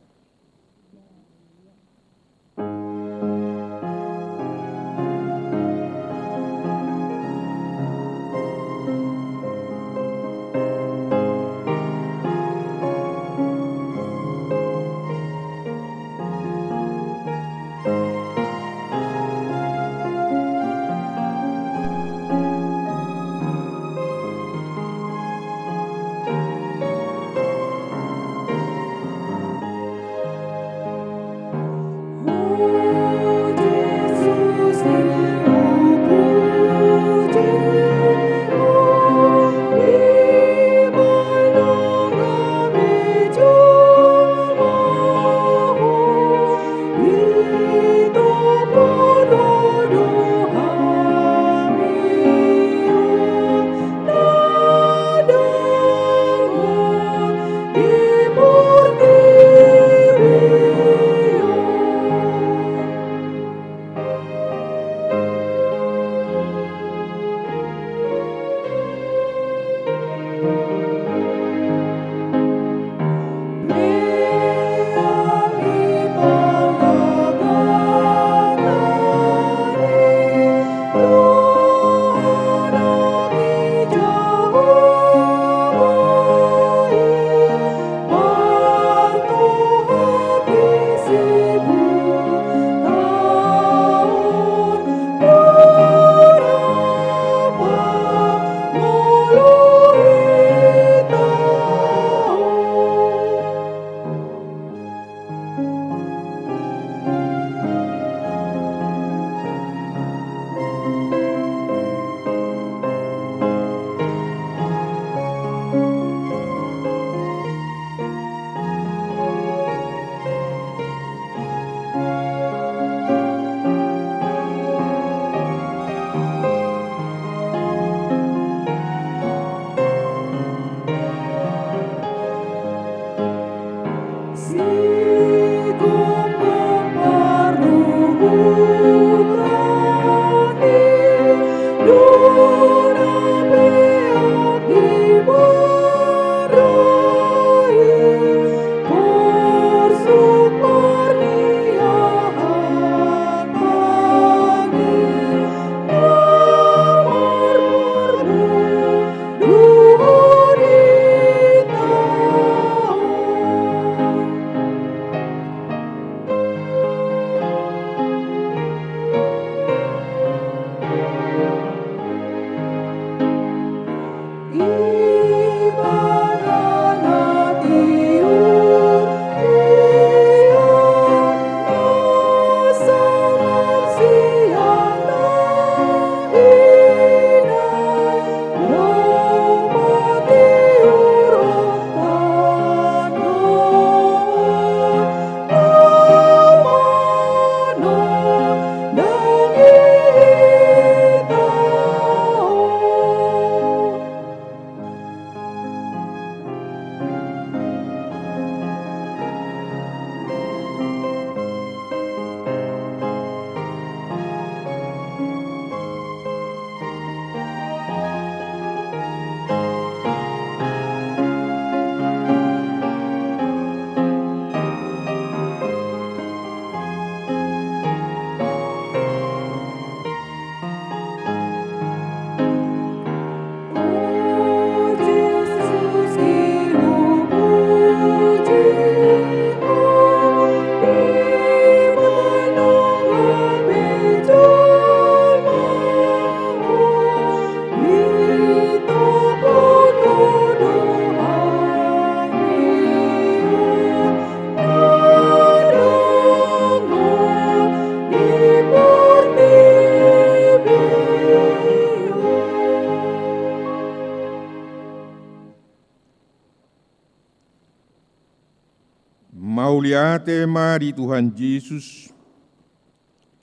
Mauliate ma di Tuhan Jesus,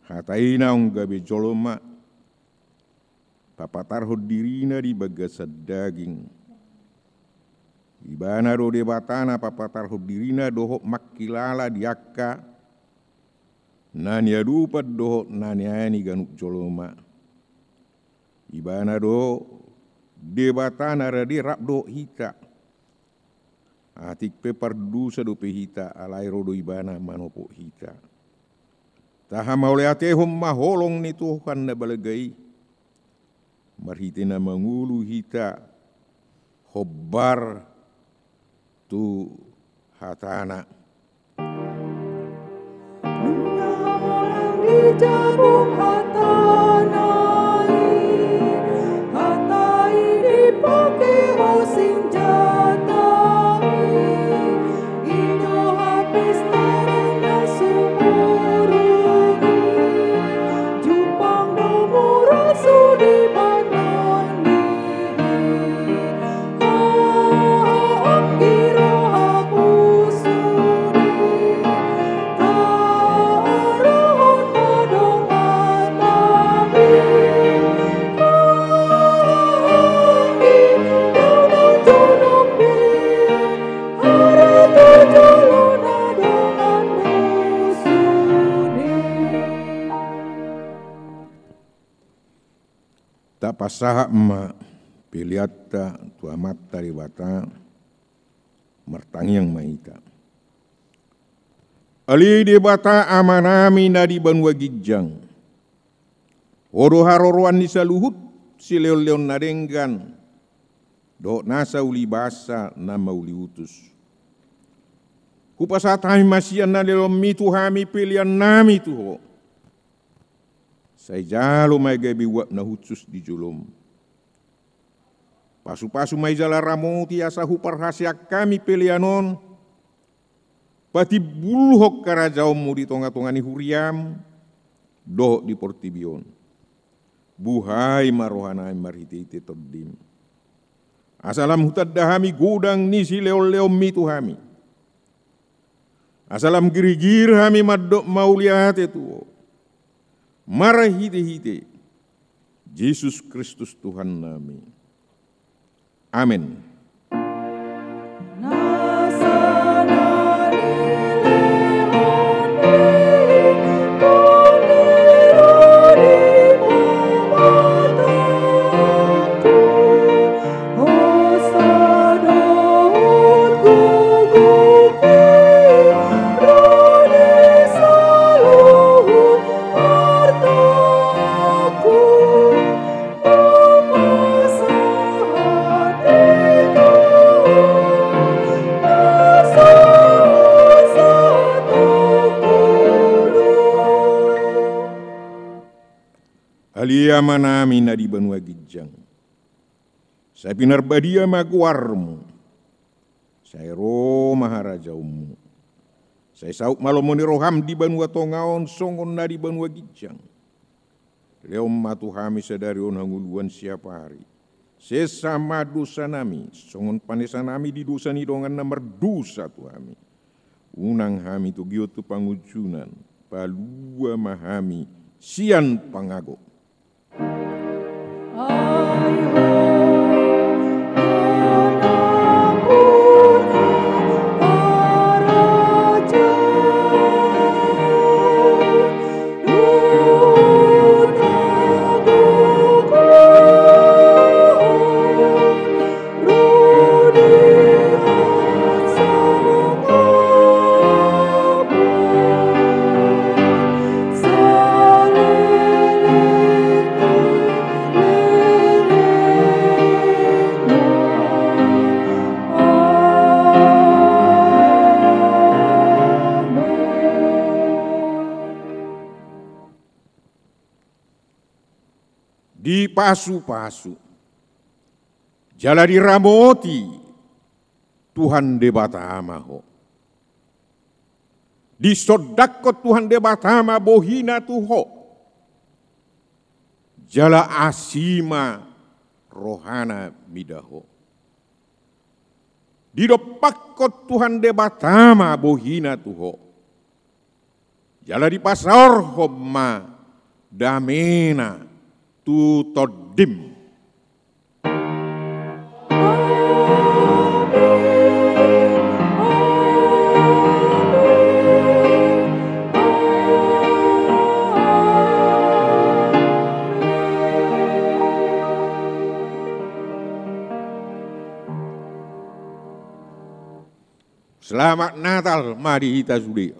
hata i naung gabe jolma, papatarhon dirina di bagasan daging. Ibana do Debata na papatarhon dirina dohot mangkilala di angka na niadopan dohot na niaeni ganup jolma. Ibana do Debata na rade rap dohot hita. Atik pe pardosa dope hita, alai ro do Ibana manopot hita. Tahamauliatehon ma holong ni Tuhan na balga i, marhite na mangolu hita hombar tu hatana. Nunga holan dijabung hatana i, hata i dipake ho sinjata i, i do hapistaran na sumurung i, jumpang do mura sude banon i. Tapasahat ma peleanta tu Amanta Debata, martangiang ma hita. Ale Debata Amanami na di banua ginjang, Ho do haroroan ni saluhut silehonlehon na denggan dohot nasa ulibasa na mauliutus. Hupasahat hami ma sian na nilehonmi tu hami peleannami tu Ho. Sai jalo ma i gabe uap na hushus di jolom. Pasupasu ma i jala ramoti asa huparhaseang hami pelean on patimbulhon harajaonmu di tongatonga ni huriam dohot di portibi on. Buhai ma rohanami marhitehite Tondim, asa lam hutanda hami godang ni silehonlehonmi tu hami. Asa lam girgir hami mandok mauliate tu Ho marhitehite Jesus Kristus Tuhannami. Amen. Ale Amanami na di banua ginjang, sai pinarbadia ma goarmu. Sai ro ma harajaonmu. Sai saut ma lomo ni roham di banua tonga on songon na di banua ginjang. Lehon ma tu hami sadari on hangoluan siapari. Sesa ma dosanami songon panesanami di dosa ni dongan na mardosa tu hami. Unang hami togihon tu pangunjunan. Palua ma hami sian pangago. Dipasupasu jala diramoti Tuhan Debata ma ho. Disondangkon Tuhan Debata ma bohina tu ho, jala asi ma rohana mida ho. Didompakkon Tuhan Debata ma bohina tu ho, jala dipasaorhon ma damena tu tondim. Selamat Natal ma di hita sude.